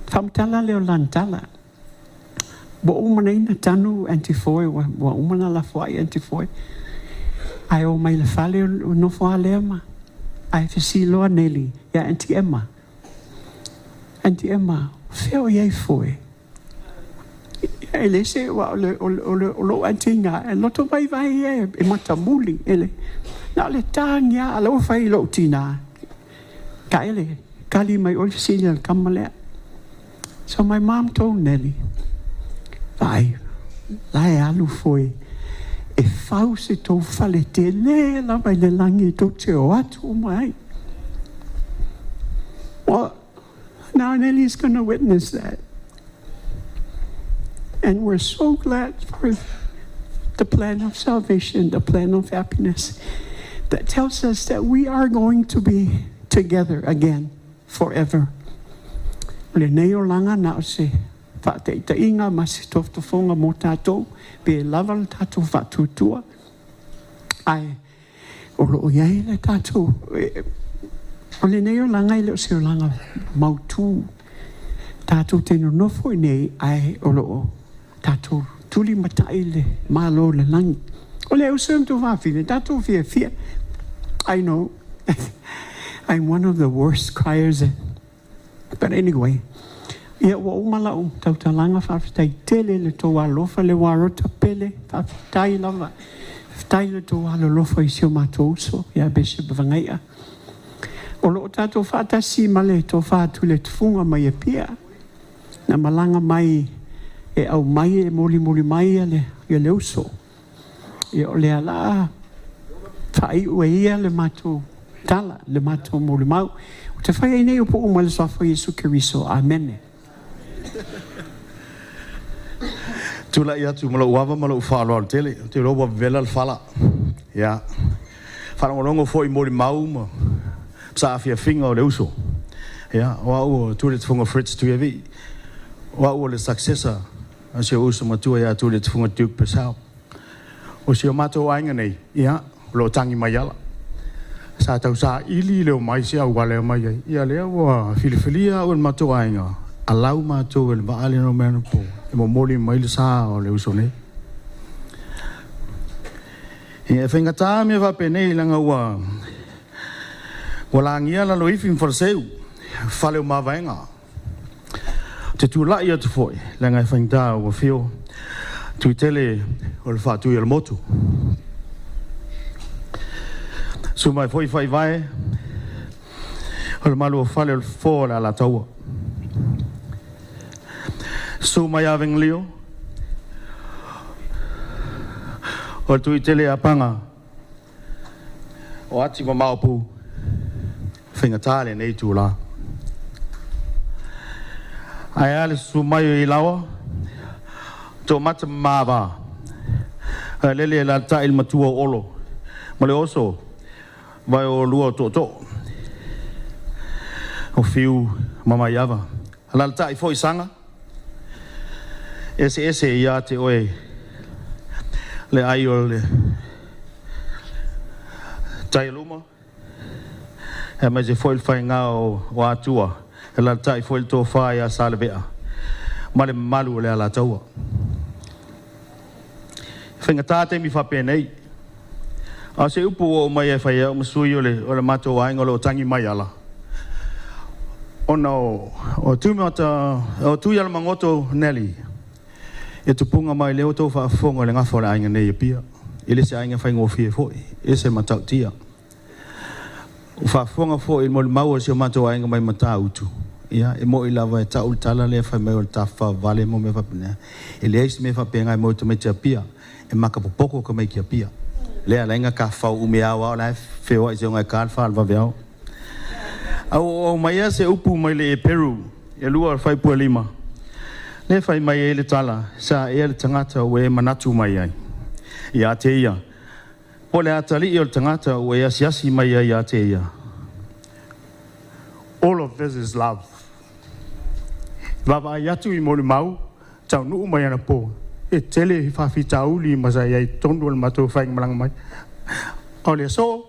Faamatala lea o lana tala. Ua uma nei na tanu Aunty Foy, ua, ua uma na lafoai Aunty Foy. Ae o mai le fale o nofo a lea ma, ae fesili loa Nelly ia Aunty Emma. Aunty Emma, fea o i ai Foy? E le se ua o le, o le, o le, o lou aunty ina, e loto vaivai ia e, e matamuli, e le, na o le tāgia a la ua fai i lou tinā. Taele. Tali mai oe le fesili a le tama lea. So my mom told Nellie, Vaai, la e alu foi e fau se tou fale tele lava i le lagi tou te o atu uma ai. Well, now Nellie's going to witness that. And we're so glad for the plan of salvation, the plan of happiness that tells us that we are going to be together again forever. O lenei olaga na o se faataitaiga ma se tofotofoga mo tatou, pe lava le tatou faatuatua, ae o lo o i ai le tatou, o lenei olaga e le o se olaga mautu. Tatou te nonofo i nei ae o lo o tatou tulimatai le Malo o le lagi. O le uso e ma tuafafine, tatou fiafia. I know I'm one of the worst criers but anyway, ia ua uma lau tautalaga, faafetai tele le tou alofa, le uarota pele, faafetai lava, faafetai le tou alolofa i si o matou uso ia Bishop Vagaia. O lo o tatou faatasi ma le tofa Tuiletufuga mai Apia. Na malaga mai e aumai e molimoli mai ia le uso. Ia o lea la faaiu e ia le matou tala, le matou molimau. Ou te fai ai nei upu uma i le Suafa o Iesu Keriso. Amene. Tulai atu ma lou ava ma lou faaaloalo tele, ou te iloa ua vevela le fala. Ia, faalogologo foi i molimau ma saafiafiga o le uso. Ia, o au o Tuiletufuga Fritz Tuiavii, o au o le successor a si ou uso matua ia Tuiletufuga Duke Purcell. O si o matou aiga nei, ia, o lo o tagi mai ala. Sa tau saili le omai se auala e omai ai. Ia lea ua filifilia au e le matou aiga, alau matou e le vaa lena o mea anapo e momoli mai le sa o le uso nei. Ia, e faigata mea faapenei leaga ua ua lagia Laloifi ma Faleseu, fale o mavaega. Ou te tulai atu foi leaga e faigata ua afio Tuitele o le Faatui o le Motu. Susu mai foi Faivae o le Maluafale o le Fofo o le Alataua. Susu mai Avegalio o le Tuitele a Paga o Ati ma Maopu, faigata lenei itula. Ae a le susu mai o Ilaoa, Toomata ma Maava, ae lele e alaalatai le matua o Olo ma le oso vai o oulua o Tootoo, o Fiu ma Maiava. Alaalatai foi Saga, eseese ia te oe le ai o le taialuma, aemaise foi le faiga o Atua, e alaalatai foi le tofa ia Salevea ma le mamalu o le Alataua. E faigata taimi faapenei, a o se upu ua oo mai e fai ai au ma sui o le matou aiga o lo o tagi mai ala, ona o Tumata, o Tuialamagoto Nelly, e tupuga mai lea ua outou faafofoga i le gafa o le aiga nei i Apia. E le se aiga faigofie foi, e ese matautia. Ua faafofoga foi i le molimau a si o matou aiga mai Matautu, ia, e moni lava e tau le tala lea fai mai o le tafafavale ma mea faapena. E leai se mea faapena e maua i tamaiti Apia, e makapopoko tamaiti Apia. Lea e ala ai ona tafafao umi ao lava o la e feoai seiloga e ta le fa o le vaveao. A ua ou aumaia se upu mai le Eperu e 2 fuaiupu 5, lea e fai mai ai le tala, sa ea le tagata ua e manatu mai ai ia te ia, po o le atalii o le tagata ua e asiasi mai ai ia te ia. All of this is love. Vaavaai atu i molimau taunuu mai anapo, e tele faafitauli ma sa i ai totonu o le matou faigamalaga mai. O le aso,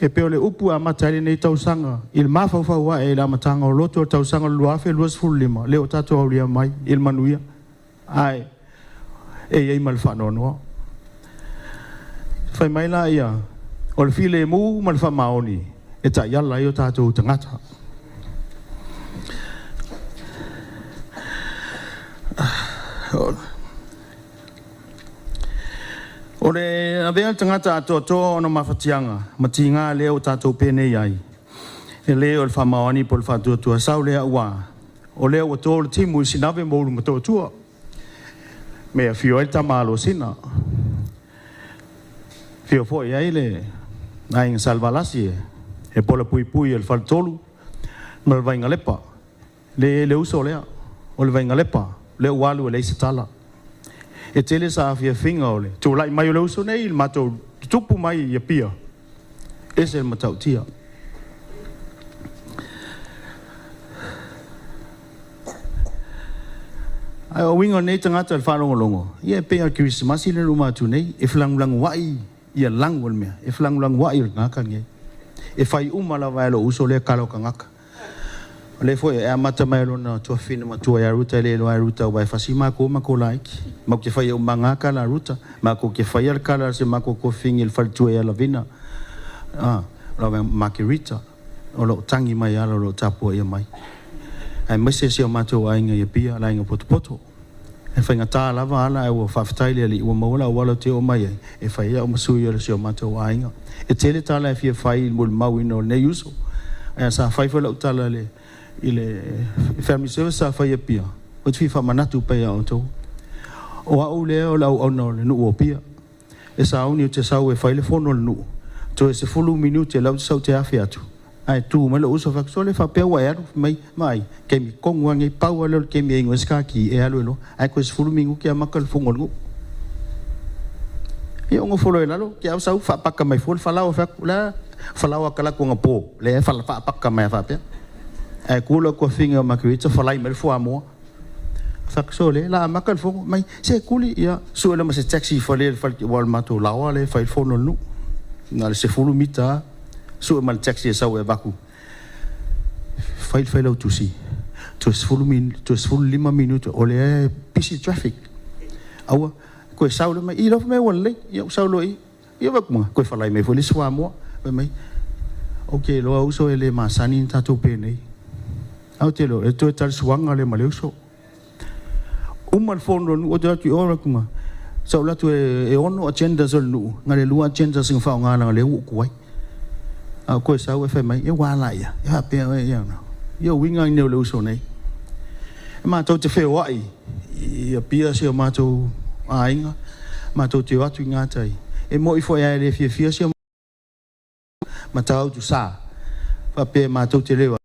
e pei o le upu e amata ai lenei tausaga i le mafaufau ae i le amataga o loto o le tausaga o le 2025, lea ua tatou aulia mai i le manuia, ae e i ai ma le faanoanoa. Fai mai laia, o le filemu ma le faamaoni e taiala ai o tatou tagata. O le avea le tagata atoatoa ona mafatiaga ma tiga lea ua tatou penei ai. E le o le faamaoni po o le faatuatua sau lea aua o lea ua to le timu i Sinave ma Ulumotootua me afio ai le tama Alosina, afio foi ai le aiga Salevalasi e pola puipui o le faletolu ma le Vaigalepa. Le le uso lea o le Vaigalepa lea ua alu e leai se tala. E tele saafiafiga o le tulai mai o le uso nei i le matou tutupu mai i Apia, ese le matautia. Ae o uiga o lenei tagata i le faalogologo, ia e pei lava o le Kerisimasi lea na uma atu nei, e felagolagoai ia lagu o le mea, e felagolagoai o le tagata lenei. E fai uma lava e lou uso lea tala o tagata. O lea foi e amata mai e lona tuafafine matua ia Ruta, e le iloa e Ruta aua e fasi matou ma matou laiti. Matou te faia uma lava tala a Ruta. Matou te faia le tala a si matou tuafafine i le faletua ia Lavina, a, o Makerita, o lo o tagi mai ala o lo o tapuaia mai. Aemaise si o matou aiga i Apia, le aiga potopoto. E faigata lava ala ae ua faafetai i le Alii ua maua le auala ou te oo mai ai e fai ai au ma sui o si o matou aiga. E tele tala e fia fai i le molimauina o lenei uso. Ae sa fai foi lau tala i le i le family service sa fai i Apia, ou te fia faamanatu pea ia outou. O au lea o le auauna o le nuu o Apia. E sauni ou te sau e fai le fono a le nuu, toe 10 minute la ou te sau te afe atu, ae tu mai lou uso fai atu, sole faapea ua e alu, fai mai, vaai, taimi tonu lava lenei, pau lava lea o le taimi e inu ai se kaki e alu ai loa, ae toe 10 minute amata le fono a le nuu. Ia ou nofo loa i lalo, te au sau faapaka mai fua le falaoa, fai atu, o le a falaoa talaatu anapo, lea e faapaka mai lava faapea. Ae tu lau tuafafine o Margarita falai mai le fuamoa. Fai atu, sole, o le a amata le fono, mai, se tuli, ia, sue loa ma se taxi i fale le fale, aua o le matou laoa lea e fai ai le fono a le nuu. Na o le 10 mita lava, sue ma le taxi e sau e avatu, fai le failautusi, toe 10 minute, toe 15 minute, o lea e pisi le traffic. Aua, toe sau loa mai, i loa fai mai ua lelei, ia ou sau loa i i. Ia vaai atu, toe falai mai foi le isi fuamoa. Fai mai, ou te iloa uso e le masani ni tatou penei. Ae ou te iloa, e toe talisuaga lea ma le uso. Uma le fono a le nuu, ou te alu atu i o, alu atu, sa ou alu atu e 6 agendas o le nuu, na o le 2 agendas na faaaoga leaga o lea ua ou tuai. A ou toe sau ae fai mai, ia ua a la ia, e faapea oe, ia, ia uiga nei o le uso nei. E matou te feoai i Apia si o matou aiga, matou te o atu i gatai. E moni foi lava e le fiafia si o Matautu sa, faapea matou te le o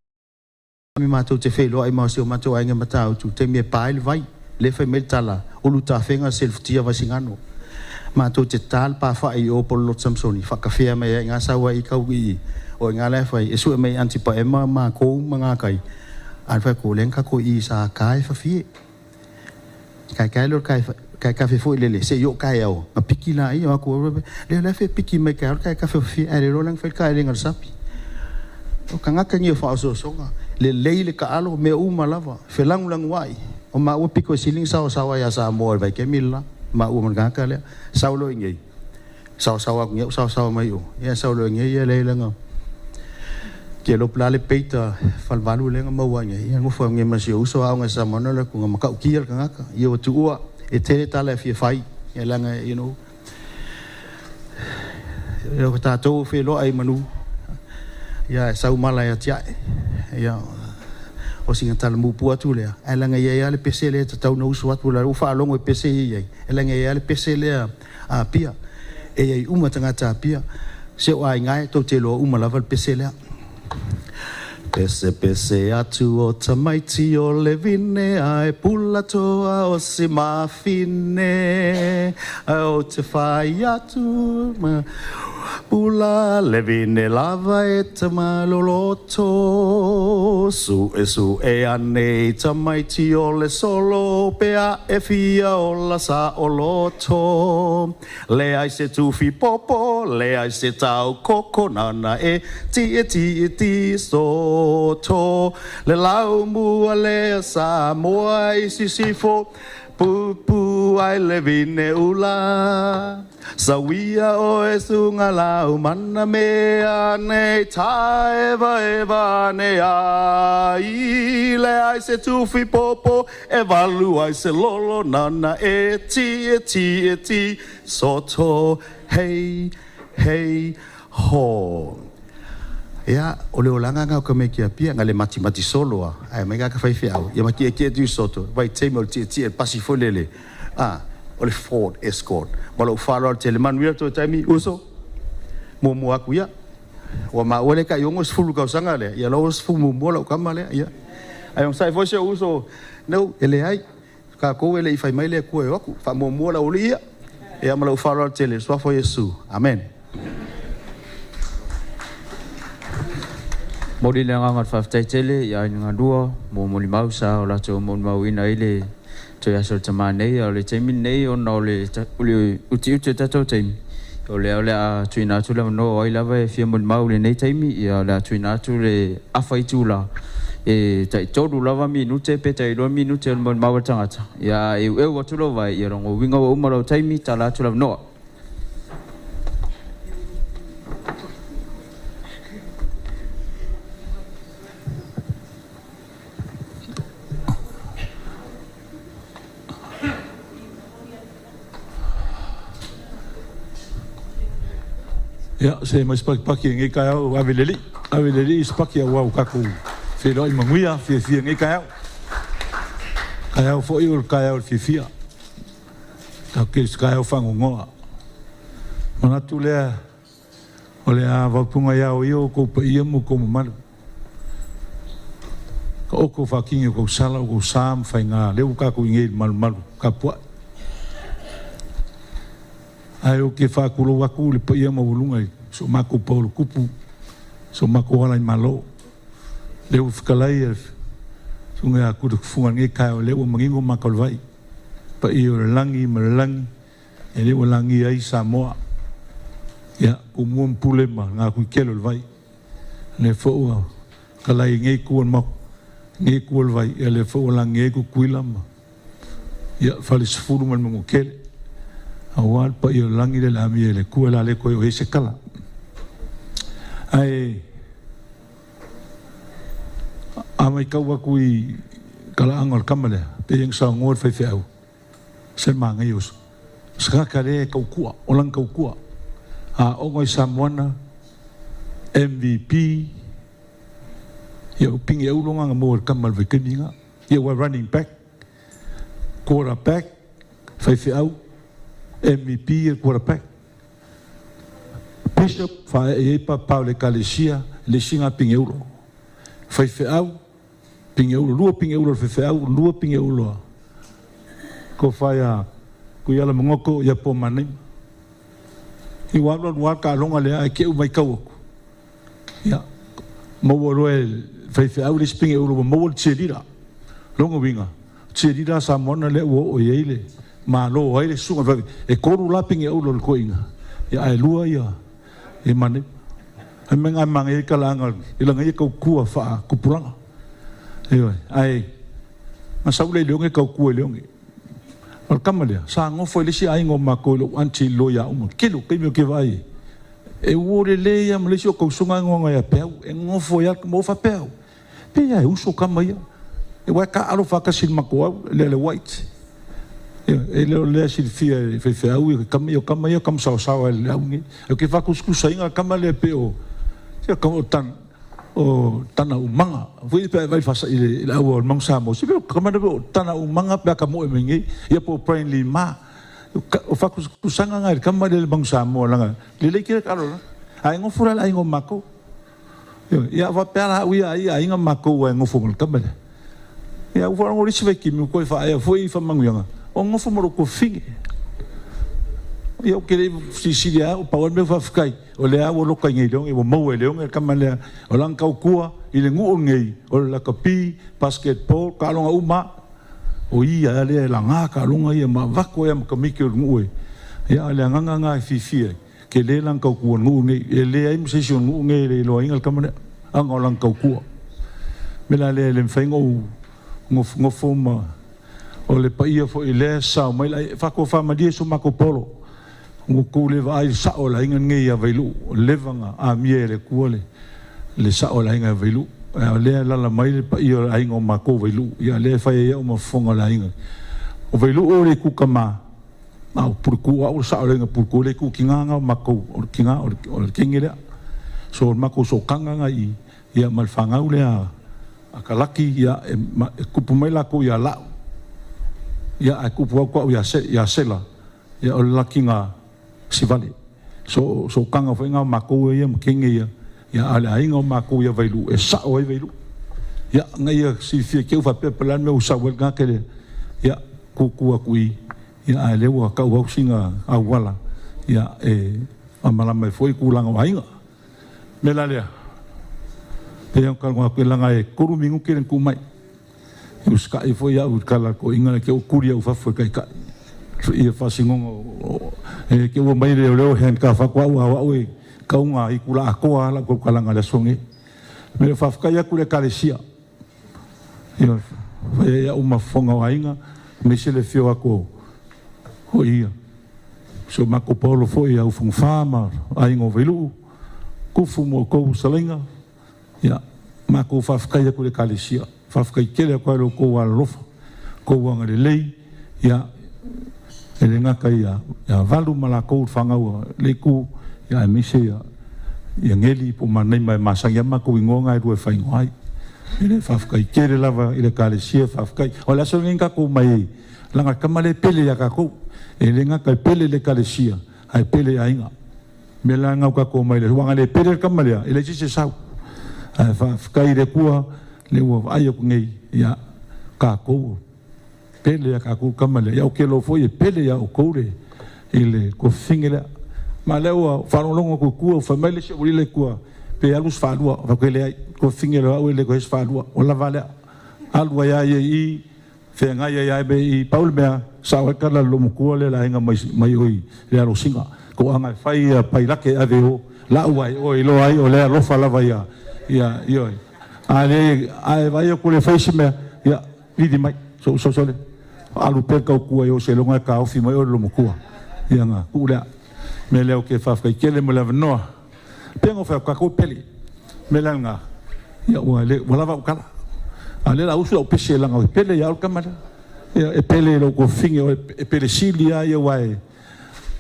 matou te feiloai ma si o matou aiga i Matautu i le taimi e pa ai le vai. Lea fai mai le tala, ulu tafega selefutia Vaisigano. Matou te ta le pafa'i i o po o le Loto Samasoni, faakafea mai ai i ina sau ai i kau i i. O i ina la e fai, e sue mai Aunty Paema makou ma gakai, a le fai atu, o lea na tatou i i sa ta e fafie. Kaekae lea o le kae kafe foi lele, se i oo taeao, na piki laia, o atu, lea la e fia piki mai taeao le kae kafe fafie, ae le iloa la na fai le taelega a le sapi. O tagata nei o faaosoosoga, lelei le taalo, mea uma lava, felagolagoai. O maua pito e sili ona saosaoa ia Samoa i le vaitaimi le la, maua ma le tagata lea. Sau loa i inei, saosaoa atu nei au saosaoa mai o, ia sau loa i inei, ia leai laga ke lo pla le peita falevalu lea na maua ai nei, ia nofo ai nei ma si ou uso aoga i Samoa na alu atu na matautia le tagata, ia ua tuua, e tele tala e fia fai, ia leaga, you know, ia o tatou feiloai i manu, ia e sau mala e atiae, ia o sina tala mupu atu lea, ae leaga e i ai lava le pese lea e tatau ona usu atu, la ua faalogo i pese ia e i ai, e leaga e i ai lava le pese lea a Apia, e i ai uma tagata Apia, se o aiga e tou te iloa uma lava le pese lea. Pese pese atu o tamaiti o le vine ae pula toa o si mafine ae ou te whai atu ma pula le vine lava e tama loloto su e su e ane i tamaiti o le solo pe a e fia o la sa o loto Leai se tufi popo, leai se tau koko nana e ti e ti e ti soto Le lau mua lea Samoa i sisifo pupu ai le vine ula Sawia oe sunga lau mana mea nei taeva eva ane ai Leai se tufi popo e valu ai se lolo nana e ti e ti e ti soto hei hei ho. Ia, o le olaga lena o tamaiti Apia, na o le matimati solo lava, ae omai tagata faifeau, ia ma tietie atu i soto, vaitaimi o le tietie i le pasi foi lele, a, o le Ford Escort. Ma lou faaaloalo tele. Manuia le toe taimi, uso. Muamua atu ia. Ua maua le tai 60 tausaga lea, ia la ua 11 lau tama lea, ia. Ae onosai foi si ou uso, no, e leai, o tatou e le i fai mai le Atua e o atu, faamuamua le aualii ia. Ia ma lou faaaloalo tele i le Suafa o Iesu. Amene. Momoli le agaga o le faafetai tele i aiga galua mo molimau sa o latou molimauina ai le toe aso o le tama nei. A o le taimi lenei ona o le utiuti o le tatou taimi, o lea o le a tuuina atu le avanoa o ai lava e fia molimau i lenei taimi, ia o le a tuuina atu le afa itula e taitolu lava minute pe tailua minute o le molimau a le tagata. Ia a eueu atu lou vae, ia lona uiga ua uma lou taimi, tala atu le avanoa. Ia, se mai se pakipaki i lenei taeao, ave i le Alii, ave i le Alii se paki aua ua tatou feiloai manuia, fiafia i lenei taeao. Taeao foi o le taeao o le fiafia. Tatou te i se taeao faanoanoa. Manatu lea o le a vaopuga ia o ia outou paia ma outou mamalu. Taoto faatini o tou sala, o tou sa ma faiga, lea ua tatou i nei i le malumalu tapuai. Ae ou te faatulou atu i le paia maualuga i so matou paolo tupu, so matou ala i Malo. Lea ua fetalai le Susuga ia Tuiletufuga i lenei taeao, lea ua manino mata o le vai, paia o le lagi ma le lagi, e le ua lagia ai Samoa. Ia, Tumua ma Pule ma Gatuikele o le vai. Lea foi ua talai i lenei itu o le maota, lenei itu o le vai, ia lea foi ua lagia ai Tutuila ma ia Falesefulu ma le Manuatele. Aua le paia o le lagi lea o le a amia e le Atua, o le a le toe oo i ai se tala. Ae a matau atu i talaaga o le tama lea, pei ona saunoa le faifeau, se manaia o se tagata lea e tautua, o lana tautua. Aoga i Samoana, MVP, ia o pine auro na na maua e le tama i le vaitaimi lena. Ia ua running back, quarter back, faifeau, MVP ia quarter back. Bishop, faaee i ai papa o le Ekalesia, le isi lena pine auro. Faifeau, pine auro, lua pine auro a le faifeau, lua pine auro a tofa ia Tuiala Magoto ia Pomanaima. Ia ua alu alu lava le taaloga lea ae te i ua matau atu, ia, maua loa e le faifeau le isi pine auro ua maua le cheerleader. Lona uiga, cheerleader a Samoana lea ua oo i ai le malo ai le susuga i le faifeau. E tolu la pine auro a le toeaina, ia ae lua ia Manaima. Fai mai na e manaia ai talaaga i lana ia tautua faatupulaga. Ioe, ae na sau lea i Leone tautua i Leone. O le tama lea, sa nofo i le isi aiga o matou i lou aunty i Loiauma. Tele o taimi ou te vaai ai, e uo lelei lava ma le isi o tausoga e goga ia Peau. E nofo ai lava, ma ou faapea au, pei lava e uso tama ia. Aua e taaalo faatasi i le matou au, le le White. Ioe, e le o lea silafia e faifeau ia tama ia, o tama ia o tama saosaoa i le au nei. Ou te faatusatusaina le tama lea pei o, se o tama o tana umaga foi pe a e vaai i le aua o le Manu Samoa, se o tama lea o tana umaga pe a tamoe mai nei, ia po o Brian Lee Ma. O faatusatusaga na i le tama lea i le Manu Samoa leaga lelei tele talo la. Ae nofo la le aiga o matou. Ioe, ia faapea la au ia ai aiga matou ae nofo ma le tama lea. Ia ua faalogo le isi vaitaimi ua toe faaea foi faamanuiaga, o nofo ma lou tuafafine. Ia ou te le i silisili lava au, pau lava le mea faafetai, o lea lava ua loka i nei Leone, ua maua e Leone le tama lea, o lana tautua i le nuu lenei, o le lakapi, basketball, taaloga uma lava. O ia lava lea e laga taaloga ia ma avatu ai lava ma tamaiti o le nuu e. Ia a o le agaga lena e fiafia ai, tele lana tautua i le nuu lenei, e leai ma se isi o le nuu lenei e le iloaina le tama lea, aga o lana tautua. O le mea la lea e le mafai ona ou nofonofo ma O le paia foi lea e sao mai la, faatofamalie so matou polo, ua tou le vaai i le sao o le aiga lenei ia Vailuu, o le leva na amia e le Atua le le sao o le aiga ia Vailuu, a o lea e lala mai le paia o le aiga o matou Vailuu, ia lea e fai ai au ma fofoga o le aiga. O Vailuu o le itu tama, a o Puleku, o au o le sao o le aiga Puleku, o le itu tina na o matou, o le tina, o le teine lea. So o le makou sootaga ga i ia ma le fanau lea a Kalaki ia e, e kupu mai lakou ia la'u ia ae kupu atu a'u ia, ia Sela ia o le lakiga Sivale. So sootaga foi ga o makou ia ma kege ia ia a o le aiga o makou ia Vailuu e sa'o ai Vailuu. Ia ga ia silafia ke u faapea pe le a le mea ua sau ai le tagata lea ia kūkū atu i ia ae lea ua tau au sina auala ia e faamalama ai foi tulaga o aiga. Mea la lea, pei ona talanoa atu, leaga e 3 minute le na tuu mai. E usitai foi au i le tala a le toeaina lea, te i ua tuli au i fafo e taitai ia faasinoga e te ua mai leoleo handcuff atu au, a o au e tau na itula atoa lava lau tautalaga i le aso lenei. O le mea lea, faafetai atu i le Ekalesia, ioe, fai ai au ma fofoga o aiga, aemaise le afio atu o ia si o matou paolo foi ia Ufogafa ma aiga o Vailuu, Kufu ma outou salaiga, ia matou faafetai atu i le Ekalesia. Faafetai tele atu ai lo outou alolofa, outou agalelei, ia e le gata ia Valu ma lakou le fanau a le itu, ia aemaise ia ia Ngeli po o Manaima e masani lava matou igoa na e lua e faaigoa ai. E le faafetai tele lava i le Ekalesia, faafetai. O le aso lenei na tatou omai ai, leaga le tama lea e pele ia tatou. E le gata e pele i le Ekalesia, ae pele i aiga. O le mea la lena ua tatou omai ai, aua a le pele le tama lea, e leai se isi e sau. Ae faafetai i le Atua, lea ua vaai atu nei, ia, tatou, pele ia tatou le tama lea. Ia ou te iloa foi e pele ia outou le, i le tuafafine lea. Ma o lea ua faalogologo atu i tua, ua fai mai le isi au alii i tua, pe alu se faalua. Ou fai atu, e leai, tuafafine lea o au e le toe se faalua, ua lava lea. Alu ai lava ia i i, feagai ai lava i, pau le mea, sao ai le tala a le loomatua lea le aiga mai, mai oi le alosina. Toaga e fai ia pailate e ave i o, lau ai oe iloa ai o lea alofa lava ia, ia, ioe. A le, a e vaai atu le fai se mea, ia, vili mai, sou uso sole, alu pea le tautua i o seiloga e taofi mai oe le loomatua. Ia na tuu lea. Mea lea ou te faafetai tele mo le avanoa. Pei ona ou fai atu, tatou e pele. Mea la lena, ia ua le, ua lava au tala. A o lea o le a usu lau pese leaga e pele ia au le tama lea. Ia e pele i lou tuafafine oe, e pele sili lava ia aua e,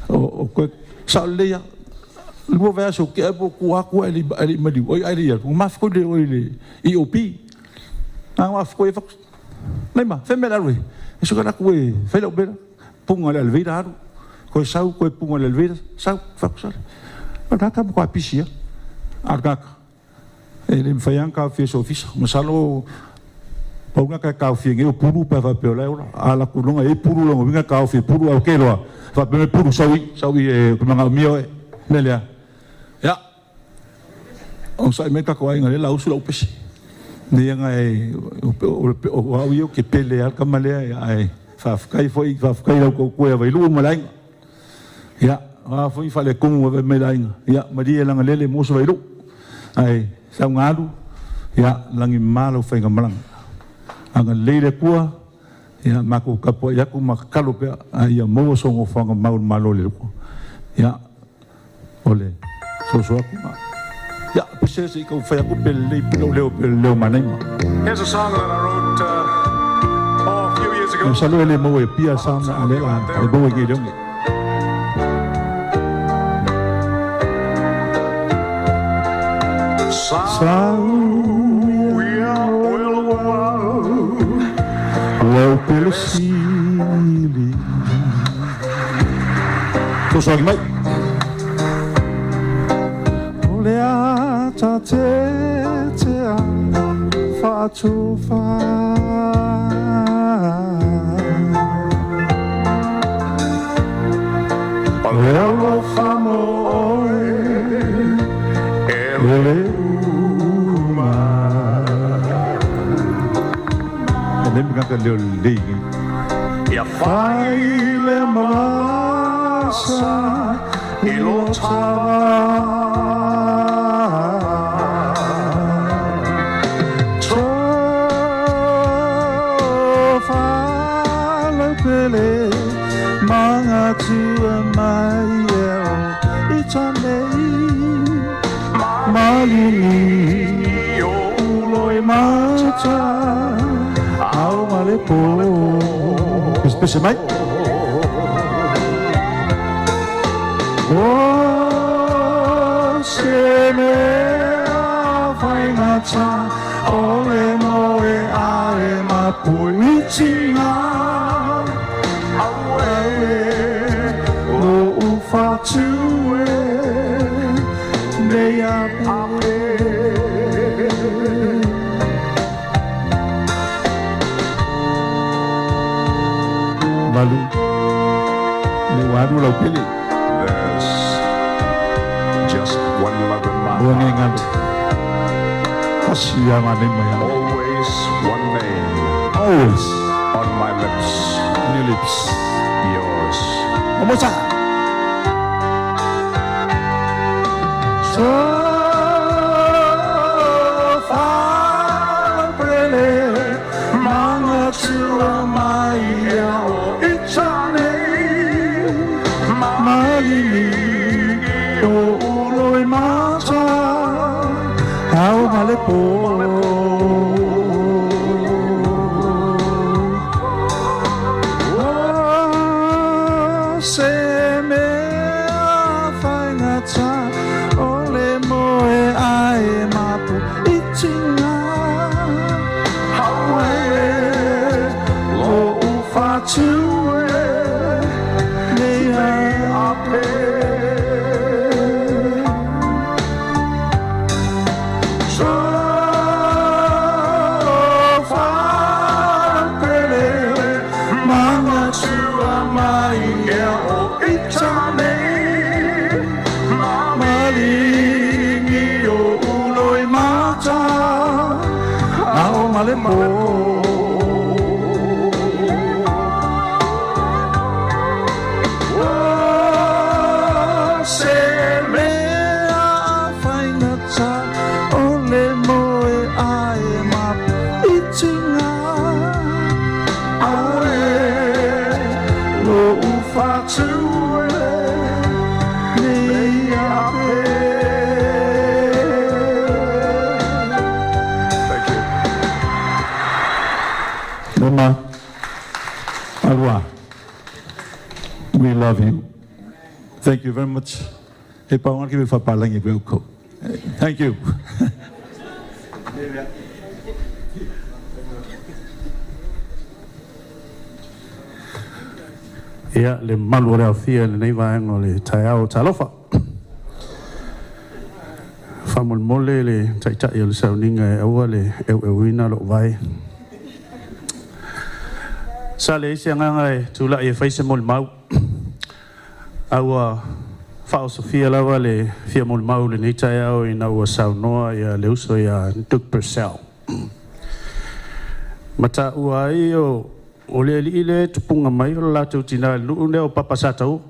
o, o koe, sao lelei lava. 2 vaiaso ua tea ua tua atu ae le i maliu, oi ae le i alu, ua mafua le oe i le EOP. Na mafua ai fatu, Naima, fea mea le alu ai? E suka atu e fai lau mea, puga le elevator alu, koe sau, koe puga le elevator, sau, fatu sale. O le tagata matua pisi lava. A o le tagata, e le mafai lava ona taofia e se ofisa. Masalo pau lena e taofia nei o pulu pe a faapea o la e ola. A alu atu loa e i ai pulu lona uiga e taofi e pulu ae ou te iloa faapea mai pulu sau i, sau i e manaomia oe. O le mea lea, ia, onosai mai le tatou aiga lea o le a usu lau pese. Nei aga e, o au ia ou te pele lava le tama lea ae faafetai foi, faafetai i lau tautua ia Vailuu ma le aiga. Ia, o a foi faaletonu ua mai le aiga, ia, malie laga lele mo se Vailuu. Ae sau na alu, ia, lagi mama lau faigamalaga. Agalelei le Atua, ia, matou tapuai atu ma tatalo pea, a ia maua sou nofoaga mau i le Malo o le Atua. Ia, o le soso atu ma. Ia, pese se i tau fai atu pe lelei pe lou leo pe leo manaima. Here's a song that I wrote oh, a few years ago. Masalo e le maua e pia sa ma le a e maua i leo nei. Sau ia Lau pele sili. Soso mai. O le ata tetea whaatuwha. O le alofa mo oe e le uma. E le mea leo lelei. Ia fai le malasa i lo tava. Tofa lau pele mangatua mai e o i tanei malini ulo e mata ao ma le po. Pese mai. O se me faingata o le moe ae mapuitinga Aue lo ufatue nei ape. Valu le waru lau pele. There's just one love in my Ua nge heart. ngale. Kasi ia ma nei mai au. Always one name Always on my lips. on your lips. Yours. One more time. So fa'apele Mangatua mai ia o itane Malini o ulo i mata Au male po. O se mea faingata o le moe ae mapu i tinga Haue lo ufatue nei ape. So fa'apele Mangatua mai ia o itane Malingi o ulo i mata Ao male po. O se mea faingata o le moe ae mapu i tinga Aue lo ufatue nei ape. Thank you. Mama Alua, we love you. Thank you very much. He pa ki me whapalangi pe uko. Thank you. Ia, le malu o le aofia i lenei vaega o le taeao talofa. Faamolemole le taita'i o le sauniga e aua le eueuina lou vae. Sa leai se agaga e tula'i e fai se molimau. A ua faaosofia lava le fia molimau i lenei taeao ina ua saunoa ia le uso iā Duke Purcell. Ma taua ai o o le alii lea e tupuga mai o le latou tinā i le nuu lea o Papa Sataua.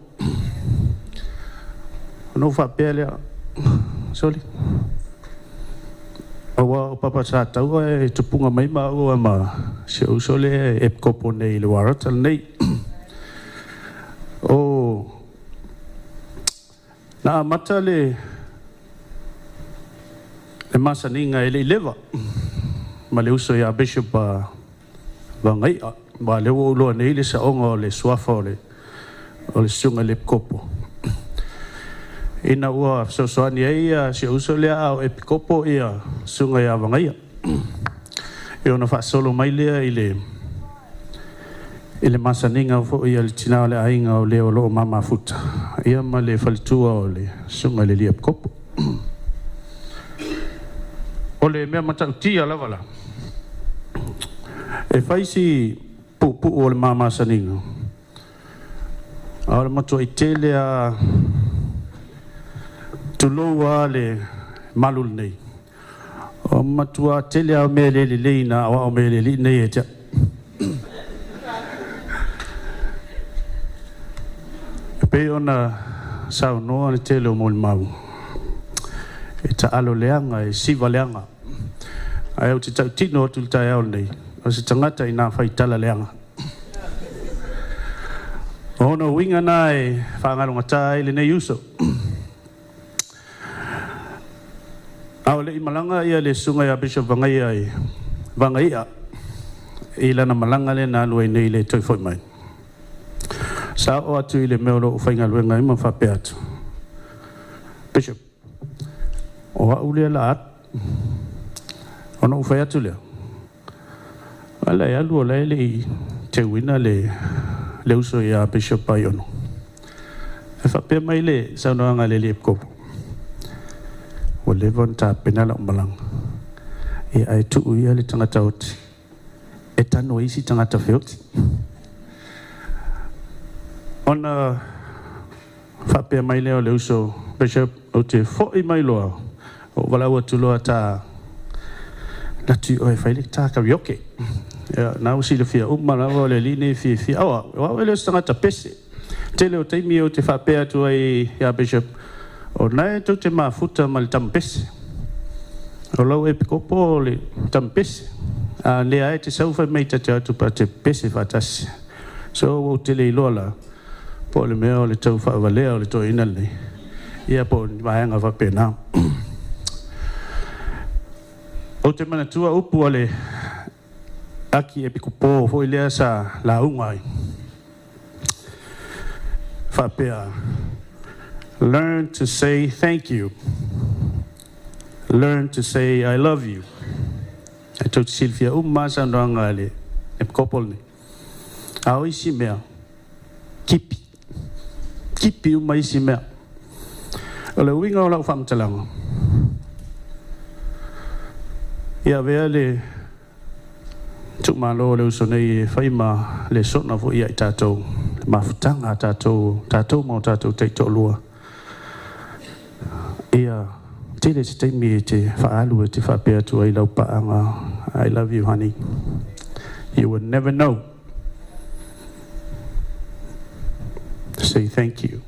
Ona ou faapea lea, soli, aua o Papa Sataua e tupuga mai maua ma si ou uso lea e epikopo nei i le Uarata lenei. O na amata le le masaniga e le i leva ma le uso iā Bishop Vagai'a, ma o lea ua ou iloa nei le sa'oga o le suafa o le o le susuga i le epikopo ina ua fesoasoani ai si ou uso lea a o epikopo ia susuga iā Vagaia e ona faasolo mai lea i le i le masaniga fo'i a le tinā o le aiga o le o loo mamafuta ia ma le faletua o le susuga i le alii epikopo. O le mea matautia lava la e fai si puupuu o le mamasaniga a o le matuai tele a tulou a le malu lenei o matuā tele a mea le lelei na aoao mai e le alii lenei ia te a'u. E pei ona saunoa le tele o molimau e taalo leaga e siva leaga ae ou te tautino atu i le taeao lenei o se tagata inā faitala leaga. O ona uiga na e faagalogata ai lenei uso. A o le'i malaga ia le susuga ia Bishop Vagaia i Vagai'a i lana malaga lea na alu ai nei le toe fo'i mai. Sa oo atu i le mea o loo faigaluega ai ma faapea atu, Bishop, o a'u lea la atu. Ona ou fai atu lea, ala e alu o la e le i teuina le, le uso ia Bishop Aiono. E faapea mai le saunoaga a le alii Epikopo, ua leva ona tapena lau malaga, ia ae tuu ia le tagata oti e tanu ai isi tagata feoti. Ona faapea mai lea o le uso, Bishop, ou te foi mai loa, ou valaau atu loa ta alu atu i o e fai le ta karaoke. Ia, na ua silafia uma lava o le alii nei e fiafia. O au, o au e le o se tagata pese. Tele o taimi ou te faapea atu ai ia Bishop, o lena e tou te mafuta ma le tama pese. O lau epikopo o le tama pese. A lea e te sau fai mai ta te o atu pa te pese faatasi. So ua ou tele iloa la, po o le mea o le tau faavalea o le toeaina lenei, ia po o ni vaega faapena. Ou te manatua upu a le Aki Epikopo foi lea sa lauga ai, faapea, Learn to say thank you. Learn to say I love you. E tou te silafia uma lava saunoaga a le Epikopo lenei. A o isi mea, kipi. Kipi uma isi mea. O le uiga o lau faamatalaga, ia avea le tuumalo o le uso nei e fai ma lesona foi ia i tatou, le mafutaga a tatou, tatou ma o tatou taitoalua. Ia tele se taimi e te faaalu e te faapea atu ai lau paaga, I love you honey. You would never know. Say thank you.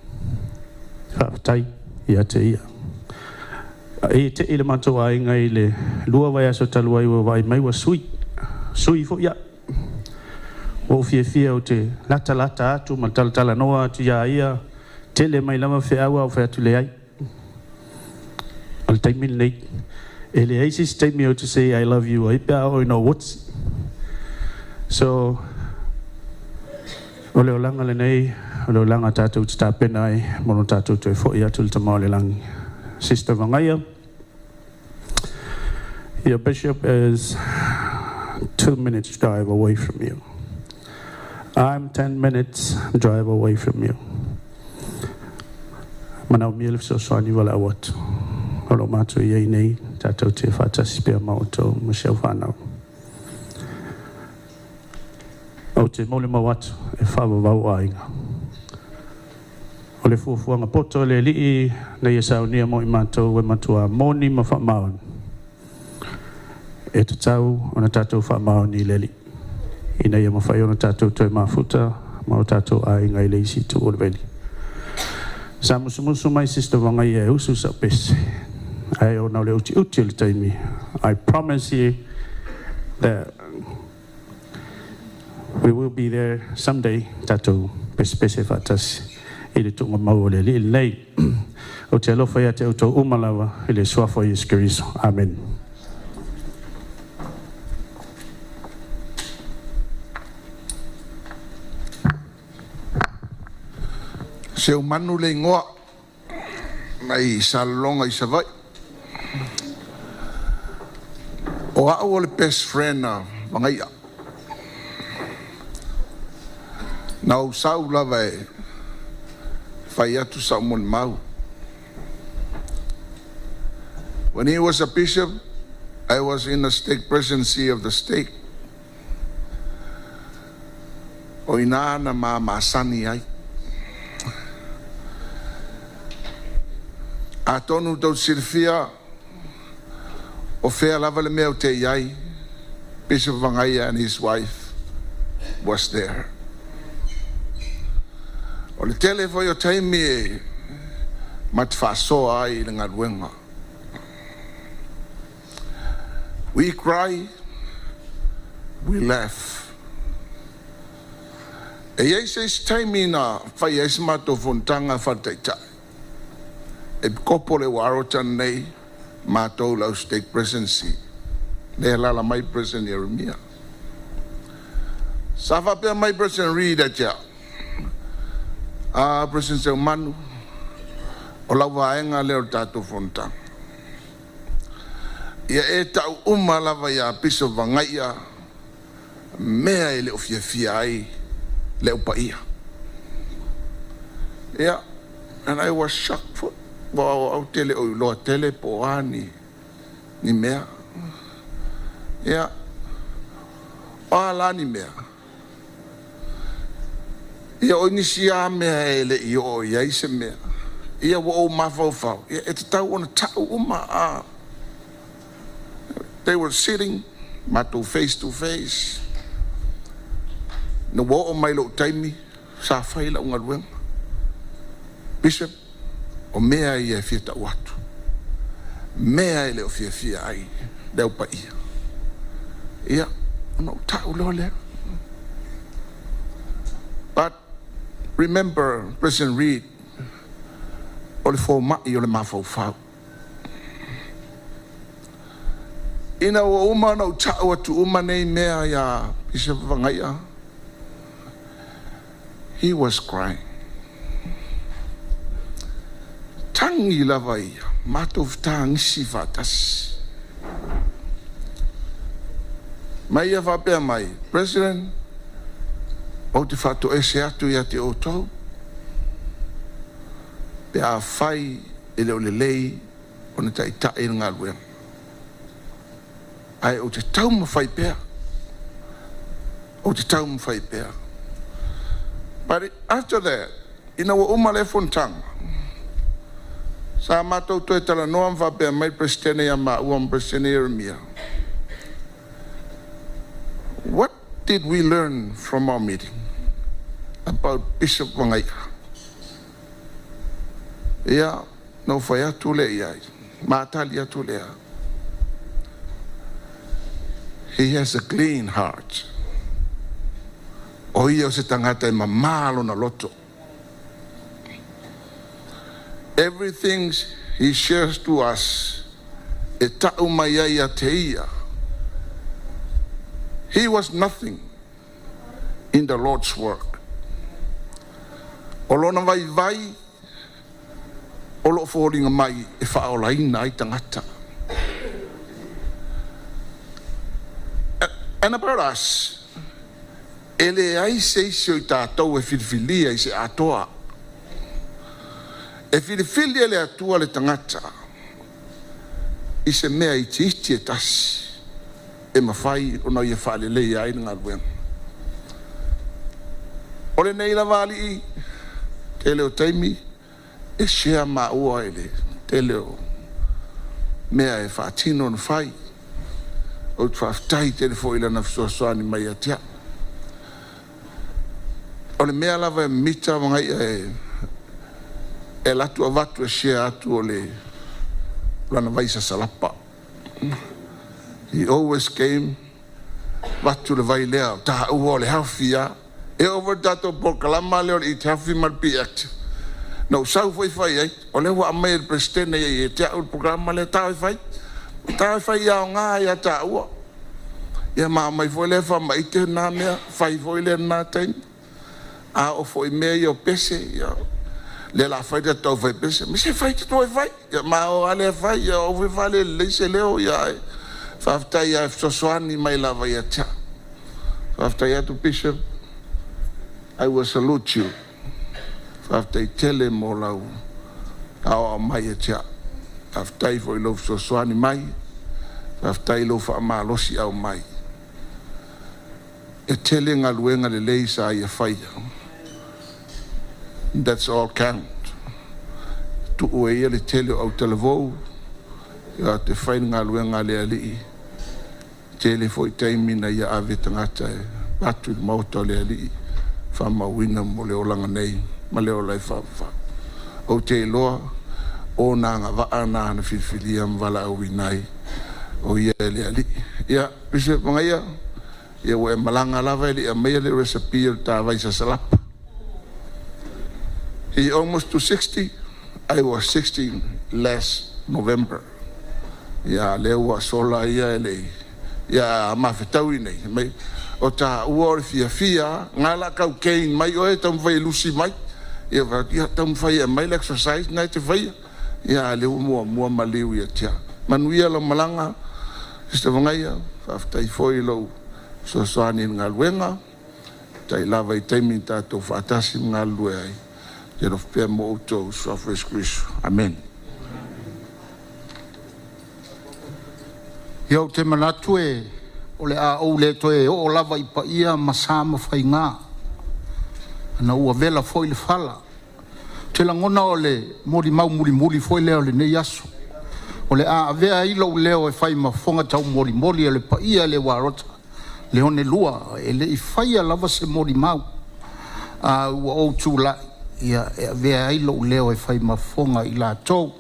Faafetai ia te ia. E te i le matou aiga i le 2 vaiaso talu ai ua vaai mai ua sui. Sui foi au. Ua ou fiafia ou te latalata atu ma talatalanoa atu iā ia, tele mai lava feau a ou fai atu leai. O le taimi lenei, e leai se isi taimi ou te say I love you ai pe a oo ina ou oti. So, o le olaga lenei, o le olaga tatou te tapena ai mo lo tatou toe foi atu i le Tama o le Lagi. Sister Vagaia, your bishop is 2 minutes drive away from you. I'm 10 minutes drive away from you. Manaomia le fesoasoani valaau atu. O lo o matou i ai nei, tatou te faatasi pea ma outou ma si au fanau. Ou te molimau atu e faavavau aiga. O le fuafuaga poto a le Alii na ia saunia mo i matou e matua moni ma faamaoni. E tatau ona tatou faamaoni i le Alii, ina ia mafai ona tatou toe mafuta ma o tatou aiga i le isi itu o le veli. Sa musumusu mai Sister Vagaia e usu sau pese, ae ona o le utiuti o le taimi, I promise you that we will be there someday, tatou pesepese faatasi i le tuugamau o le Alii lenei. Ou te alofa ia te outou uma lava i le suafa o Iesu Keriso. Amen. Seumanu le igoa mai Salelologa i Savaii. O au o le best friend a Vagaia. Na ou sau lava e fai atu sau molimau. When he was a bishop, I was in the stake presidency of the stake. O ina na ma masani ai. Atonu tou silafia o fea lava le mea o te i ai, Bishop Vagaia and his wife was there. O le tele foi o taimi e ma te faasoa ai i le galuega. We cry, we laugh. E i ai se isi taimi na fai ai se matou fonotaga faataitai. E pikopo le Warota nei matou lau stake presidency. Le alaala mai President Ieremia. Sa faapea mai President Reid ia te au, A, President Seumanu, o lau vaega lea o le tatou fonotaga. Ia e ta'u uma lava iā Bishop Vagaia mea e le o fiafia ai le au paia. Ia, and I was shocked foi, aua o au ou te le o iloa tele po o a ni ni mea. Ia, o a la ni mea? Ia o nisi lava mea e le i oo i ai se mea, ia ua ou mafaufau, ia e tatau ona ta'u uma a. They were sitting, matou face to face. Na ua oo mai lou taimi, sa fai lau galuega. Bishop, o mea ia e fia ta'u atu, mea e le o fiafia ai le au paia. Ia, ona ou ta'u loa lea. But remember, President Reid, o le foma'i o le mafaufau. Ina ua uma ona ou ta'u atu uma nei mea iā Bishop Vagaia, he was crying. Tagi lava ia, matou fetagisi faatasi. Ma ia faapea mai, President, ou te faatoese atu ia te outou, pe afai e le o lelei ona ta'ita'i le galuega, ae ou te taumafai pea, ou te taumafai pea. But after that, ina ua uma lea fonotaga, sa matou toe talanoa ma faapea mai le Peresetene ia maua ma Peresetene Ieremia, what did we learn from our meeting about Bishop Vagaia? Ia, na ou fai atu lea i ai, ma tali atu lea. He has a clean heart. O ia o se tagata e mamā lona loto. Everything he shares to us e ta'u mai ai ia te ia. He was nothing in the Lord's work. O lona vaivai o lo'o foliga mai e faaolaina ai tagata. And about us, e leai se isi o i tatou e filifilia i se atoa. E filifili e le Atua le tagata i se mea itiiti e tasi e mafai ona ia faaleleia ai le galuega. O lenei lava alii, tele o taimi e share maua i le tele o mea e faatino na fai. Ou te faafetai tele foi i lana fesoasoani mai ia te a'u. O le mea lava e mita Vagaia e e alu atu avatu e share atu o le lana vai sasalapa. He always came avatu le vai lea o taua o le healthy a. E oo foi le tatou polokalama lea o le Eat Healthy ma le Be Active. Na ou sau foi fai ai, o lea ua aumai e le Peresetene ia te a'u le polokalama lea tao e fai. Tao e fai ia aoga ia taua. Ia ma aumai foi lea faamaite lena mea, fai foi lea lena taimi. A oo foi i mea ia o pese, ia lea la fai le tatou fai pese, ma se fai te toe fai. Ia ma o lava lea fai, ia aua foi faalelelei se leo, ia ae faafetai lava e fesoasoani mai lava ia te a'u. Faafetai atu Bishop, I will salute you. Faafetai tele mo lau aoao mai ia te a'u. Faafetai foi i lou fesoasoani mai, faafetai i lou faamalosi'au mai. E tele galuega lelei sa ia faia. That's all count. Tuu e ia le tele o autalavou, ia te fai le galuega a le Alii. Tele foi taimi na ia ave tagata e atu i le maota o le Alii, faamauina mo le olaga nei ma le ola e faavavau. Ou te iloa o na agavaa na na filifilia ma valaauina ai o ia e le Alii. Ia, Bishop Magaia, ia ua e malaga lava e le i aumaia le recipe o le ta vai sasalapa. He almost to 60, I was 60 last November. Ia, lea ua sola ia e le i, ia mafetaui nei, mai, o taua o le fiafia, nga la kau gain mai oe, taumafai e lusi mai, ia, ia taumafai e aumai le exercise na e te faia. Ia, lea ua muamua maliu ia te au. Manuia lau malaga, Sister Vagaia, faafetai foi i lou fesoasoani i le galuega, faafetai lava i taimi na tatou faatasi ma galulue ai. Ou te alofa pea mo outou i le Suafa o Iesu Keriso. Amene. Ia ou te manatu e o le a ou le toe oo lava i paia ma sa ma faiga ona ua vela foi le fala. Ou te lagona o le molimau mulimuli foi lea o lenei aso. O le a avea ai lou leo e fai ma fofoga taumolimoli o le paia le uarota le onelua e le i faia lava se molimau a ua ou tulai ia e avea ai lou leo e fai ma fofoga i latou.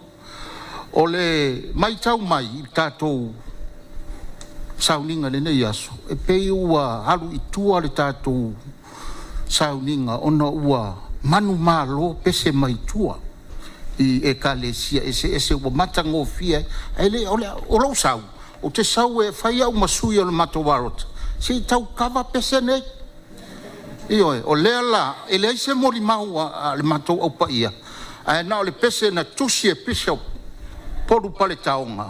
O le matau mai i le tatou sauniga i lenei aso, e pei ua alu i tua le tatou sauniga ona ua manumalo pese mai tua i Ekalesia eseese ua matagofie ai. Ae le o lou sau, ou te sau e fai au ma sui o le matou palota se i tau kava pese nei. Ioe, o lea la e leai se molimau a le matou Au Paia, ae na o le pese na tusi e Bishop Polu Paletaoga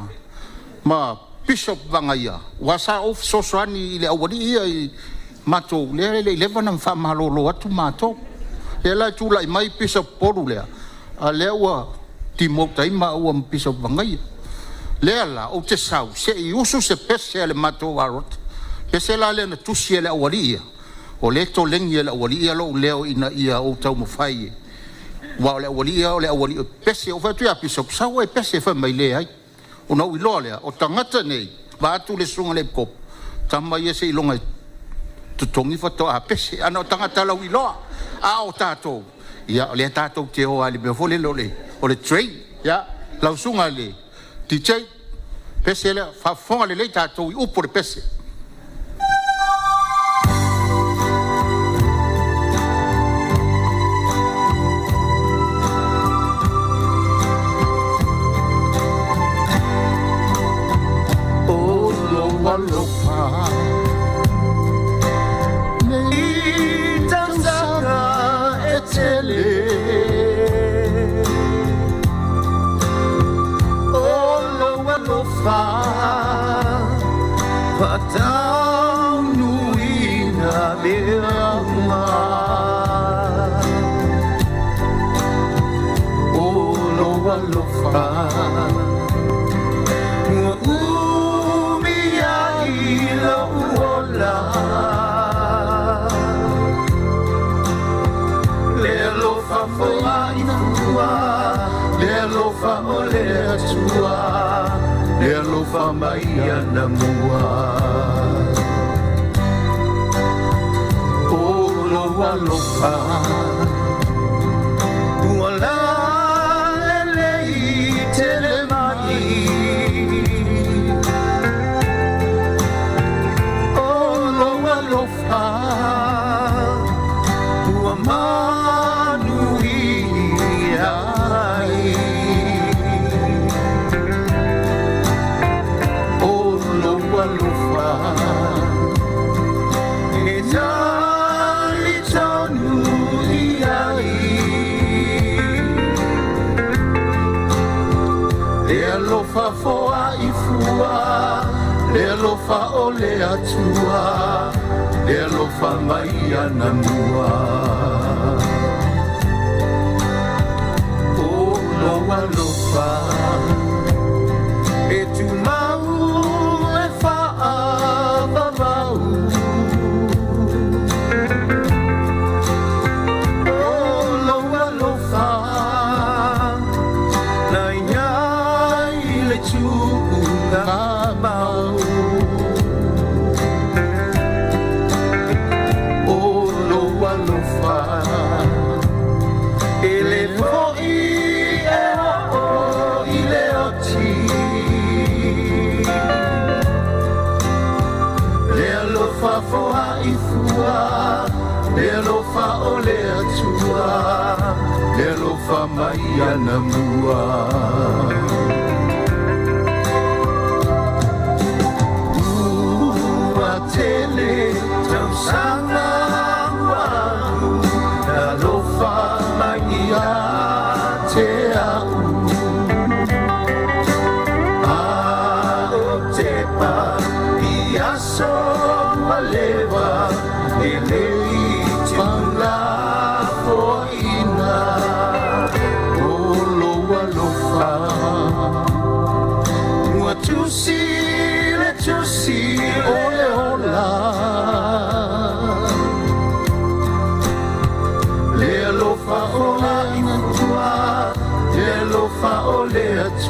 ma Bishop Vagaia, aua sa ou fesoasoani i le aualii ia i matou lea e le i leva ona faamalolo atu matou. Lea la e tulai mai Bishop Polu lea, a o lea ua demote ai maua ma Bishop Vagaia. Lea la ou te sau se i usu se pese a le matou Alota, pese la lea na tusi e le aualii ia, o lea e koleni e le aualii ia lou leo ina ia ou taumafai e aua o le aualii ia o le aualii pese. Ou fai atu ia Bishop, sau oe e pese, fai mai leai. Ona ou iloa lea, o tagata nei, vaeatu le susuga i le Epikopo, tama ia seiloga e totogi faatoa pese, ana o tagata lauiloa. A o tatou, ia o lea tatou te o lava i le mea foi lele o le train. Ia, lau susuga i le DJ, pese lea, faafofoga lelei tatou i upu o le pese. O lou alofa nei tausaga e tele O lou alofa faataunuuina mea uma O lou alofa ua umi ai lou ola Le alofa foai fua Le alofa o le Atua Le alofa mai anamua O lou alofa ua lalelei tele mai O lou alofa ua manuia ai O lou alofa e talitonu i ai Le alofa foai fua Le alofa o le Atua Le alofa mai anamua O lou alofa e tumau e faavavau O lou alofa na i ai le tuuga mau O lou alofa e le fo'i e oo i le oti Le alofa foai fua Le alofa o le Atua Le alofa mai anamua Ua tele tausaga ua alu Alofa mai ia te au A o te pa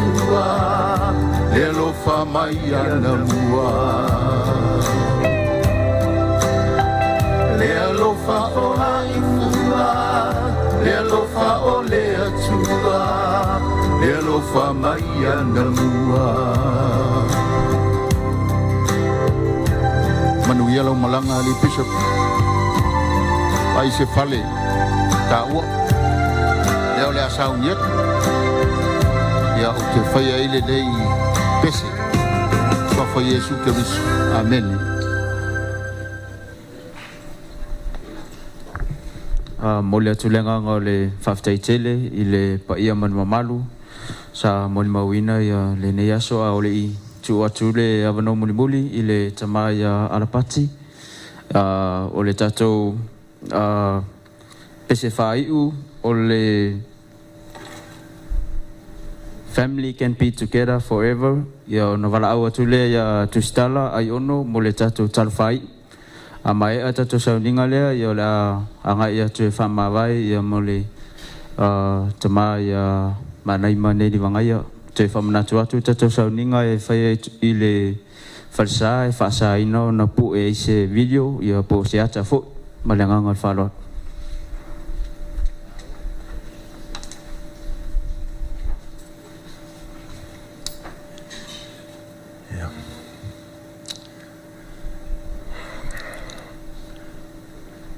Atua, le alofa mai anamua. Le alofa o ai fua, le alofa o le Atua, le alofa mai anamua. Manuia lau malaga ali Bishop. Ai se fale taua. Lea o le a sauni atu. Ia ou te faia ai lenei pese. Suafa Iesu Keriso. Amene. Momoli atu le agaga o le faafetai tele i le paia ma le mamalu sa molimauina ia lenei aso, a o le i tuu atu le avanoa mulimuli i le tama ia Alapati. O le tatou pese faaiu o le Family Can Be Together Forever, ia ona valaau atu lea ia Tusitala Aiono mo le tatou talo faaiu. A maea tatou sauniga lea, ia o le a agai atu e faamavae ia mo le tama ia Manaima Neli Vagaia. Toe faamanatu atu tatou sauniga e faia i le falesa e faasaina ona pue ai se video ia po o se ata foi ma le agaga o le faaaloalo.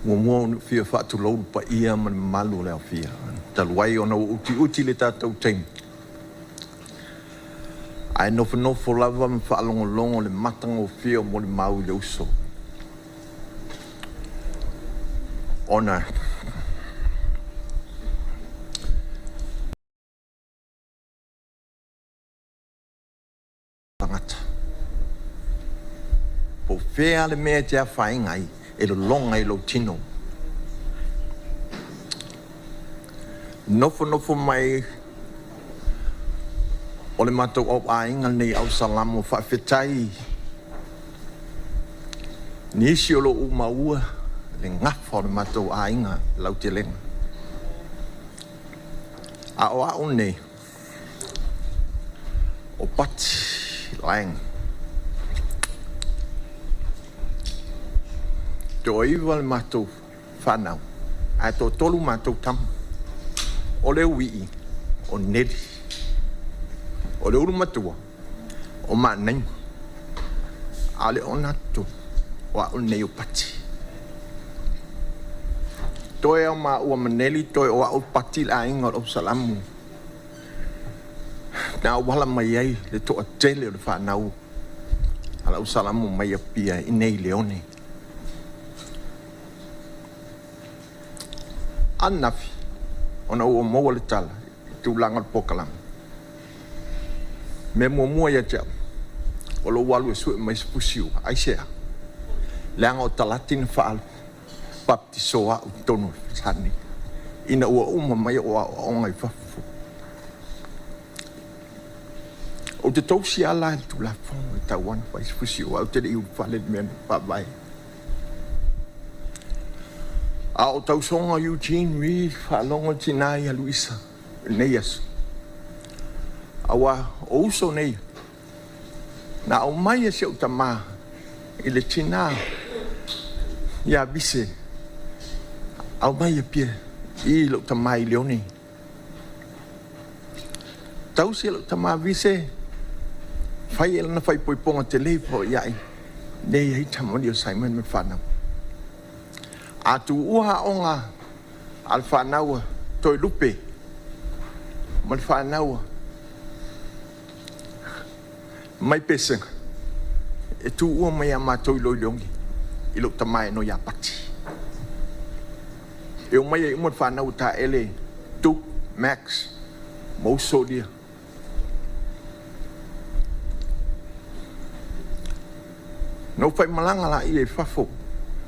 Muamua ona fia faatulou le paia ma le mamalu o le aofia. Talu ai ona ua utiuti le tatou taimi. Ae nofonofo lava ma faalogologo le matagofie o molimau i le uso. Ona tagata. Po o fea le mea e te afaina ai e lologa i lou tino. Nofonofo mai o le matou auaiga lenei au Salamo faafetai nisi o lo o maua le gafa o le matou aiga lautelega. A o au nei, o Pati Lang. Toaiva le matou whanau. Ae toatolu matou tama. O le uii o Neli. O le ulu matua o Manaima. A o le ona atu o au nei o Pati. Toe au ma ua maneli toe o au Pati le aiga o le Salamu. Na wala mai ai le toatele o le whanau. A lau Salamu mai Apia i nei Leone. Anafi, ona ua maua le tala i tulaga o le polokalame. Me muamua ia te au, o lou alu e sue mai se fusiua, aisea? Leaga o Talati na faaalu baptiso au i totonu o le falesa ina ua uma mai o aoaoga i fafo. Ou te tausi ala i le tulafono e tau ana fai se fusiua, ou te le i ulufale le mea na faavae. A o tausoga Eugene Reid faalogo le tina ia Luisa i lenei aso. Aua o uso nei, na aumai e si ou tamā i le tina ia Vise, aumai Apia i lou tamā i Leone. Tausi e lou tamā Vise, fai e lana faaipoipoga tele po iai, nei ai tamoni o Simon ma le whanau. A tuua aoga a le whanau toi lupe ma le whanau mai pesega e tuua mai a matou i Loileogi i lou tamā e no ia Pati. E o mai ai uma le whanau ta ele Duke, Max, ma uso lia. Na ou faimalaga laia i fafo,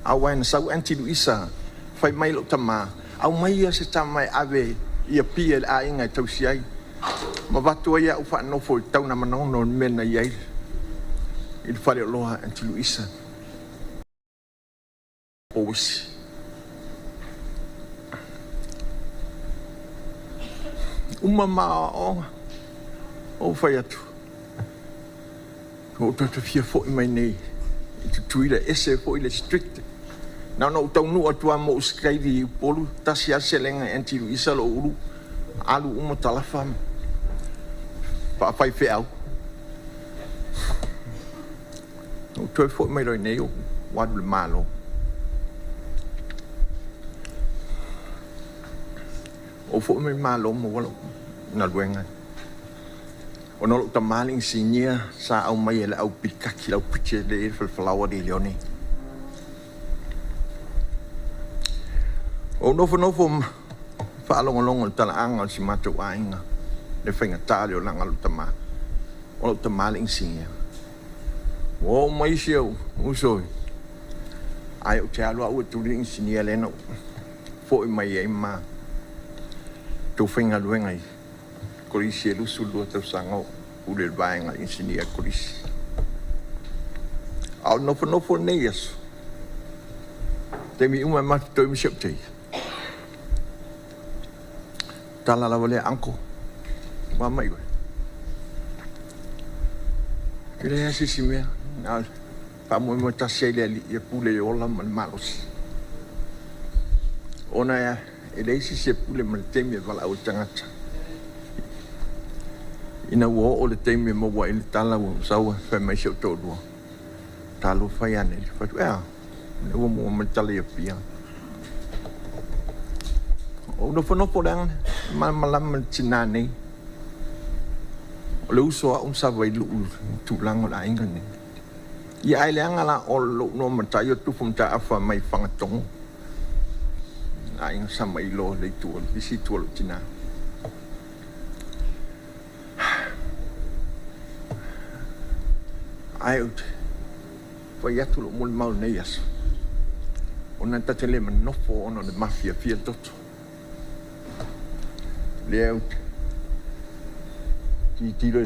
aua na sau Aunty Luisa, fai mai lou tamā, aumai ia se tama e ave i Apia i le aiga e tausi ai. Ma avatu ai au faanofo i Taunamanono le mea na i ai i le faleoloa Aunty Luisa. Po isi. Uma ma aoaoga. Ou fai atu, ua ou toe fia foi mai nei i Tutuila, e ese foi le strict. Na ona ou taunuu atu lava ma ou skaivi i Upolu, tasi lava le selega i Aunty Luisa lou ulu, alu uma talafa faafaifeau. Na ou toe foi mai loa i inei ou alu i le Malo. Ou foi mai le Malo maua lau galuega. Ona o lou tama le inisinia sa aumai e le au pilikaki, le au preacher lea e i ai le falefalaoa i Leone. Ou nofonofo ma faalogologo i le talaaga o si matou aiga, le faigata o le olaga o lou tama. O lou tama le inisinia. Ua oo mai isi ou uso ae ou te alu au e tuli le inisinia lea na ou foi mai ai ma tou faigaluega i Kolisi e 22 tausaga o pule i le vaega inisinia i Kolisi. A o le nofonofo lenei aso, taimi uma e matou toe ma si ou tei. Tala lava lea, uncle, ua mai oe. E leai se isi mea, na o le faamoemoe tasi ai le Alii e pule i le ola ma le malosi. Ona e leai se isi e pule ma le taimi e valaau ai le tagata. Ina ua oo le taimi e maua ai le tala ua sau e fai mai si ou toalua, talofa ia Neli. Fai atu, ea, lea ua maua mai le tala i Apia. Ou nofonofo leaga malamalama le tinā nei. O le uso a au ma Savailuu i le tulaga o le aiga lenei. Ia ae leaga la o lou igoa matai o Tufu Mataafa mai Fagatogo. Aiga Samailo le itu o le isi itu o lou tinā. Ae ou te fai atu lou molimau i lenei aso, ona ta te le manofo ona o le mafiafia toto. Lea ou te tilotilo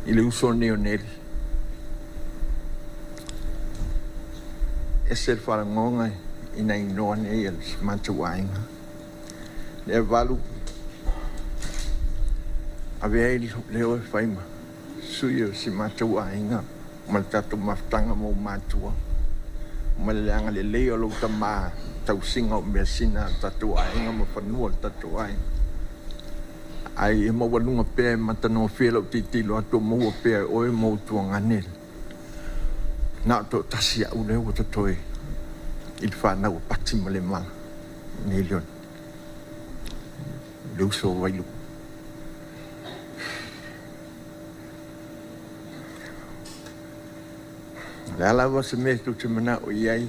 i le uso lenei o Neli. Ese le faalogoga i nai inoa nei a si matou aiga. Lea valu ave ai leo e fai ma sui o si matou aiga ma le tatou mafutaga ma ou matua ma le agalelei o lou tama tausiga o measina a le tatou aiga ma fanua o le tatou aiga. Ae ia maualuga pea e matagofie lau tilotilo atu o maua pea e oe ma ou tuagane. Na o toatasi au lea ua totoe i le fanau a Pati ma Lemala nei Leone, le uso o Vailuku. O le a lava se mea tou te manao i ai,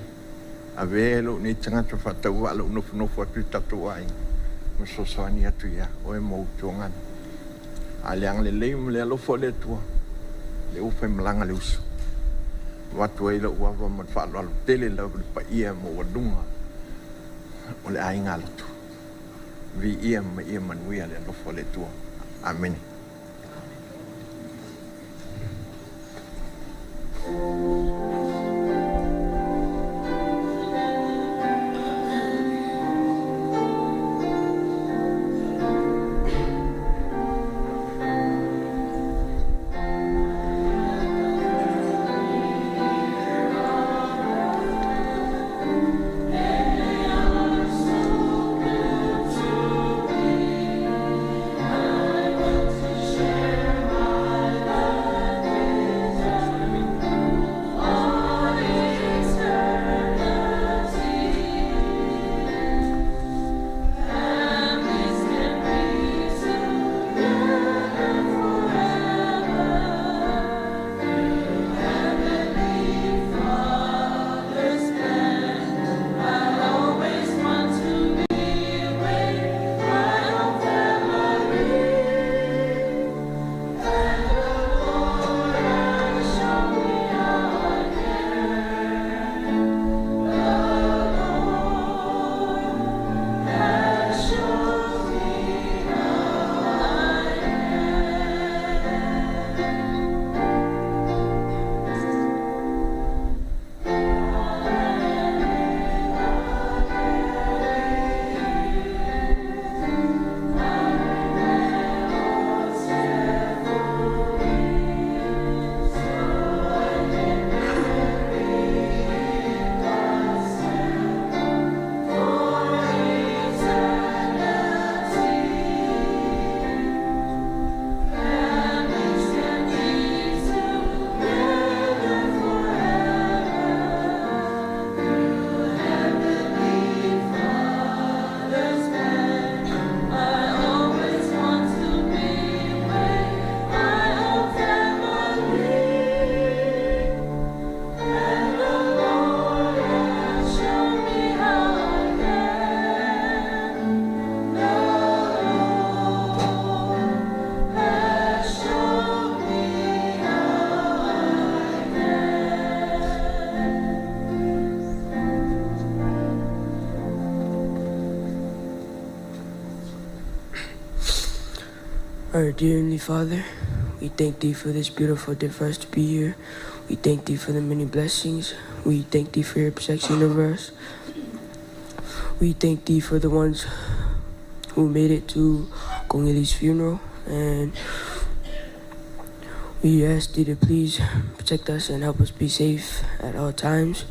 avea e lou nei tagata faatauvaa lou nofonofo atu i tatou aiga ma fesoasoani atu ia oe ma ou tuagana. A o le agalelei ma le alofa o le Atua, lea ua faimalaga le uso. Avatu ai lou ava ma le faaaloalo tele lava i le paia maualuga o le aiga lotu. Viia ma ia manuia le alofa o le Atua. Amene. Our dear Heavenly Father, we thank Thee for this beautiful day for us to be here. We thank Thee for the many blessings. We thank Thee for your protection over us. We thank Thee for the ones who made it to Kongeli's funeral. And we ask Thee to please protect us and help us be safe at all times.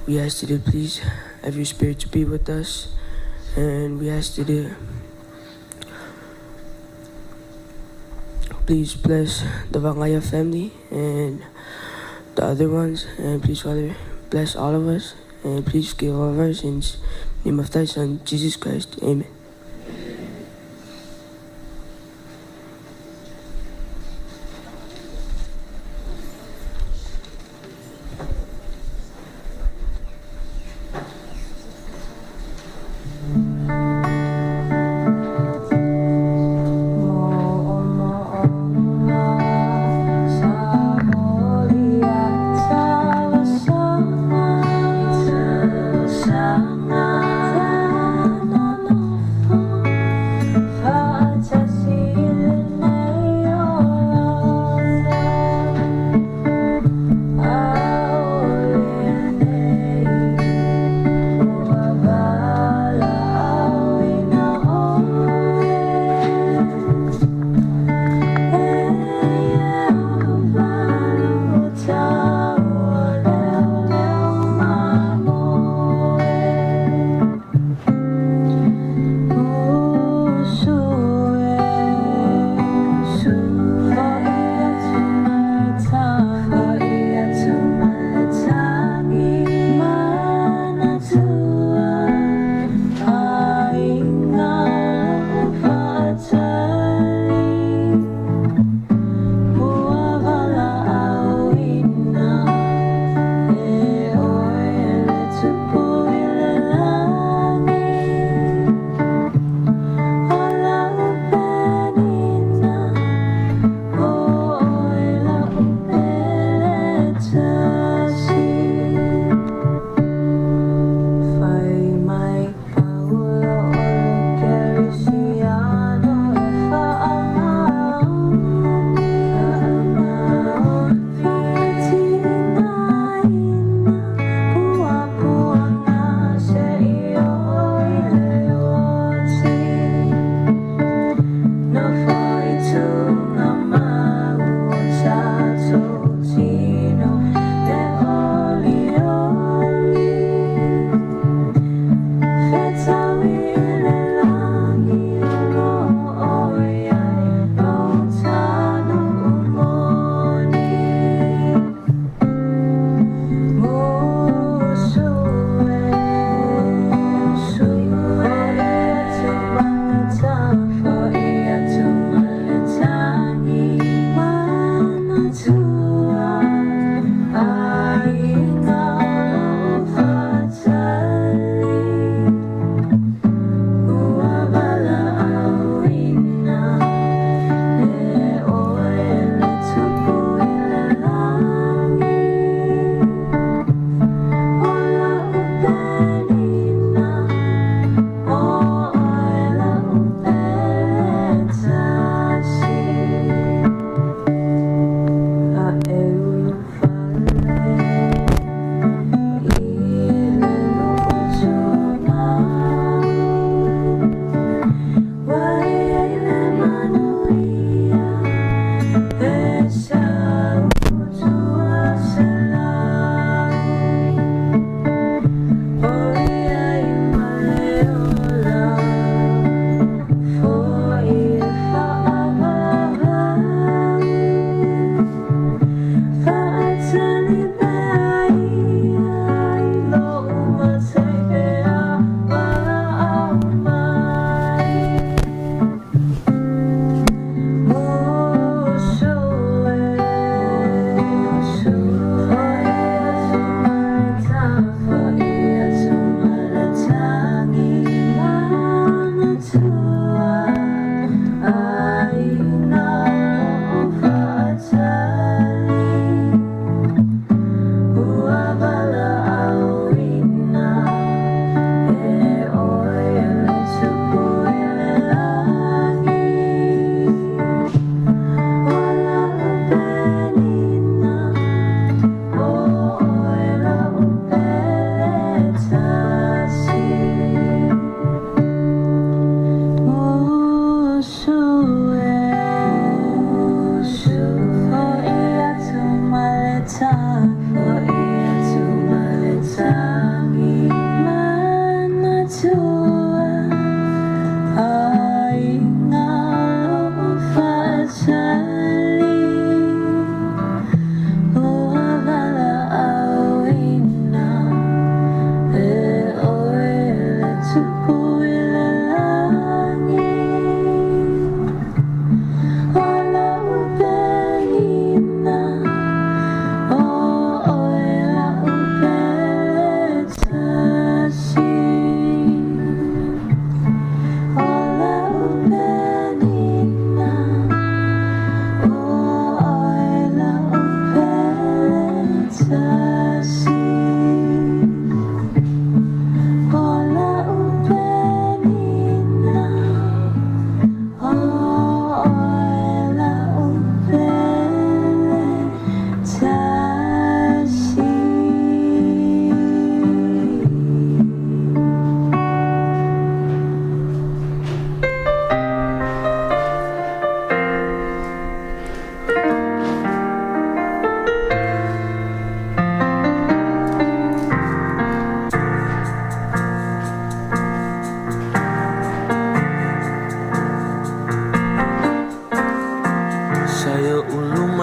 We ask Thee to please have your spirit to be with us. And we ask Thee to please bless the Vangaya family and the other ones. And please, Father, bless all of us. And please forgive all of our sins. In the name of thy Son, Jesus Christ. Amen.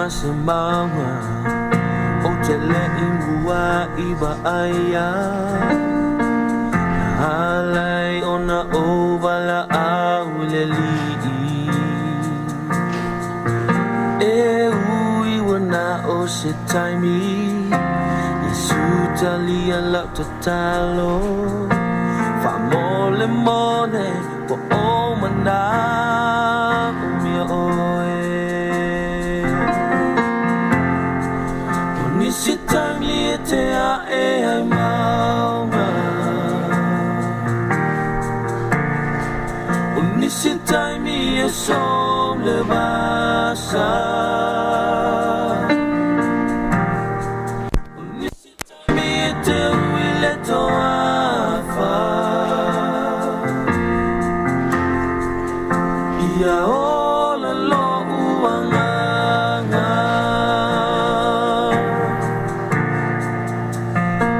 ma se mauga Ou te le'i mua'i va'aia Na ala ai ona ou vala'au i le Ali'i E ui ua na o se taimi Iesu talia la'u tatalo Fa'amolemole ua ou mana'omia ʻOe O nisi taimi e te a'e ai mauga O nisi taimi e som le vasa O nisi taimi e te ui le toafa Ia ola lo'u agaga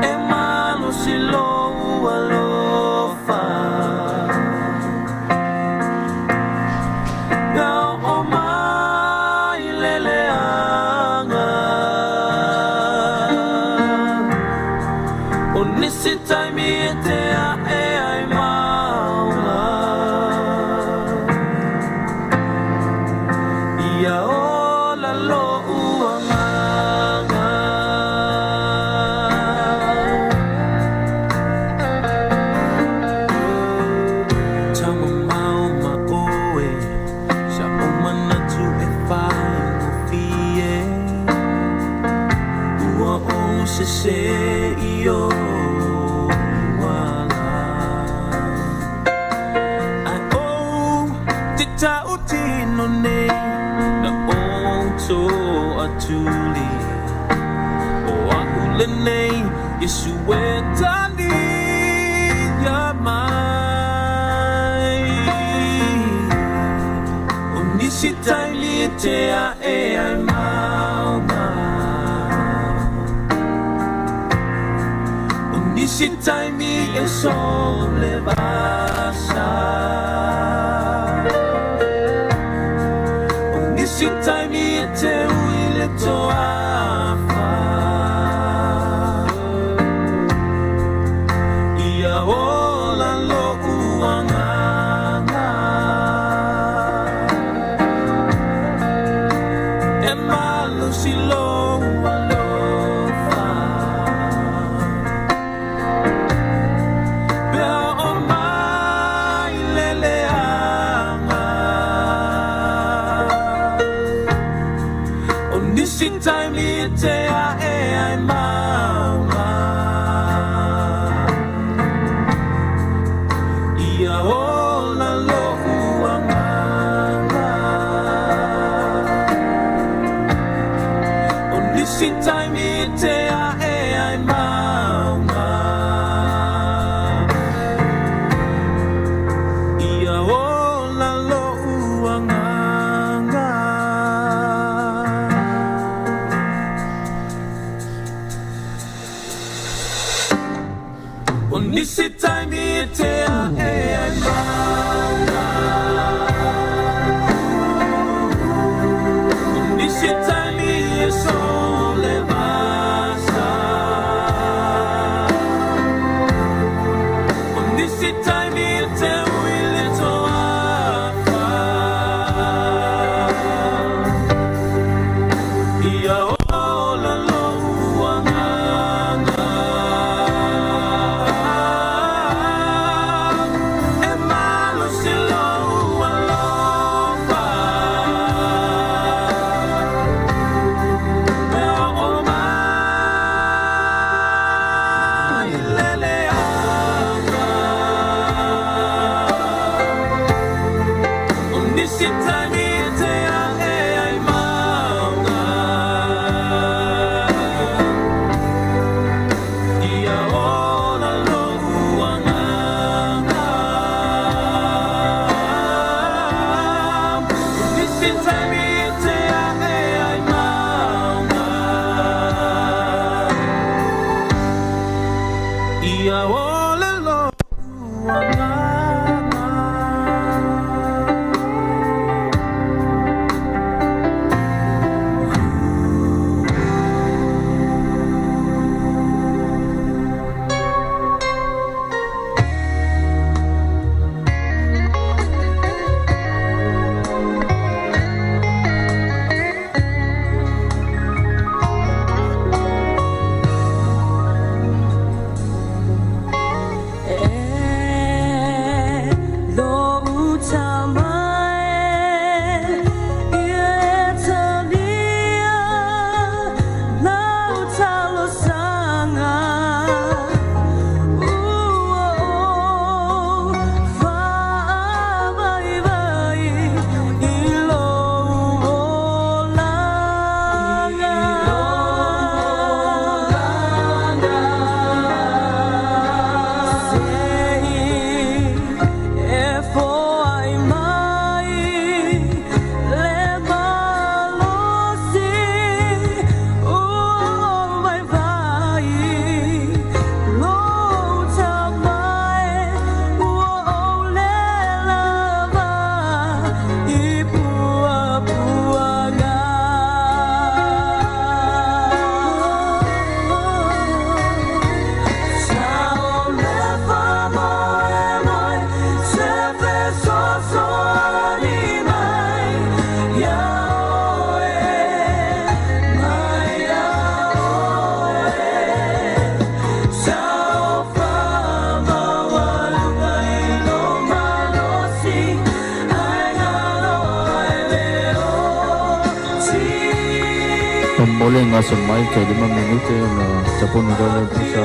E malosi lou alofa Pe a oo mai le leaga O nisi taimi e te a'e ai mauga Ia ola lo'u agaga Taumamao ma ʻOe Sa'u manatu e faigofie Ua ou sesē i ou ala Ae ou te ta'utino nei Na ou to'atuli O a'u lenei Iesu e talia mai O nisi taimi e te a'e ai mauga O nisi taimi e som le vasa O nisi taimi e te ui le toafa Ia ola lo'u agaga E malosi lou alofa Pe a oo mai le leaga O nisi taimi e te a'e ai mauga Ia ola lo'u agaga O nisi taimi e te a'e ai mauga Ia ola lo'u agaga O nisi taimi e te a'e ai mauga O nisi taimi e som le vasa O nisi taimi e te ui le toafa Ia ola lo'u agaga Mo le gasa mai tai 5 minute ona tapuni loa lea o le pusa.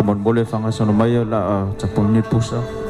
Faamolemole faagasolo mai o le a tapuni le pusa.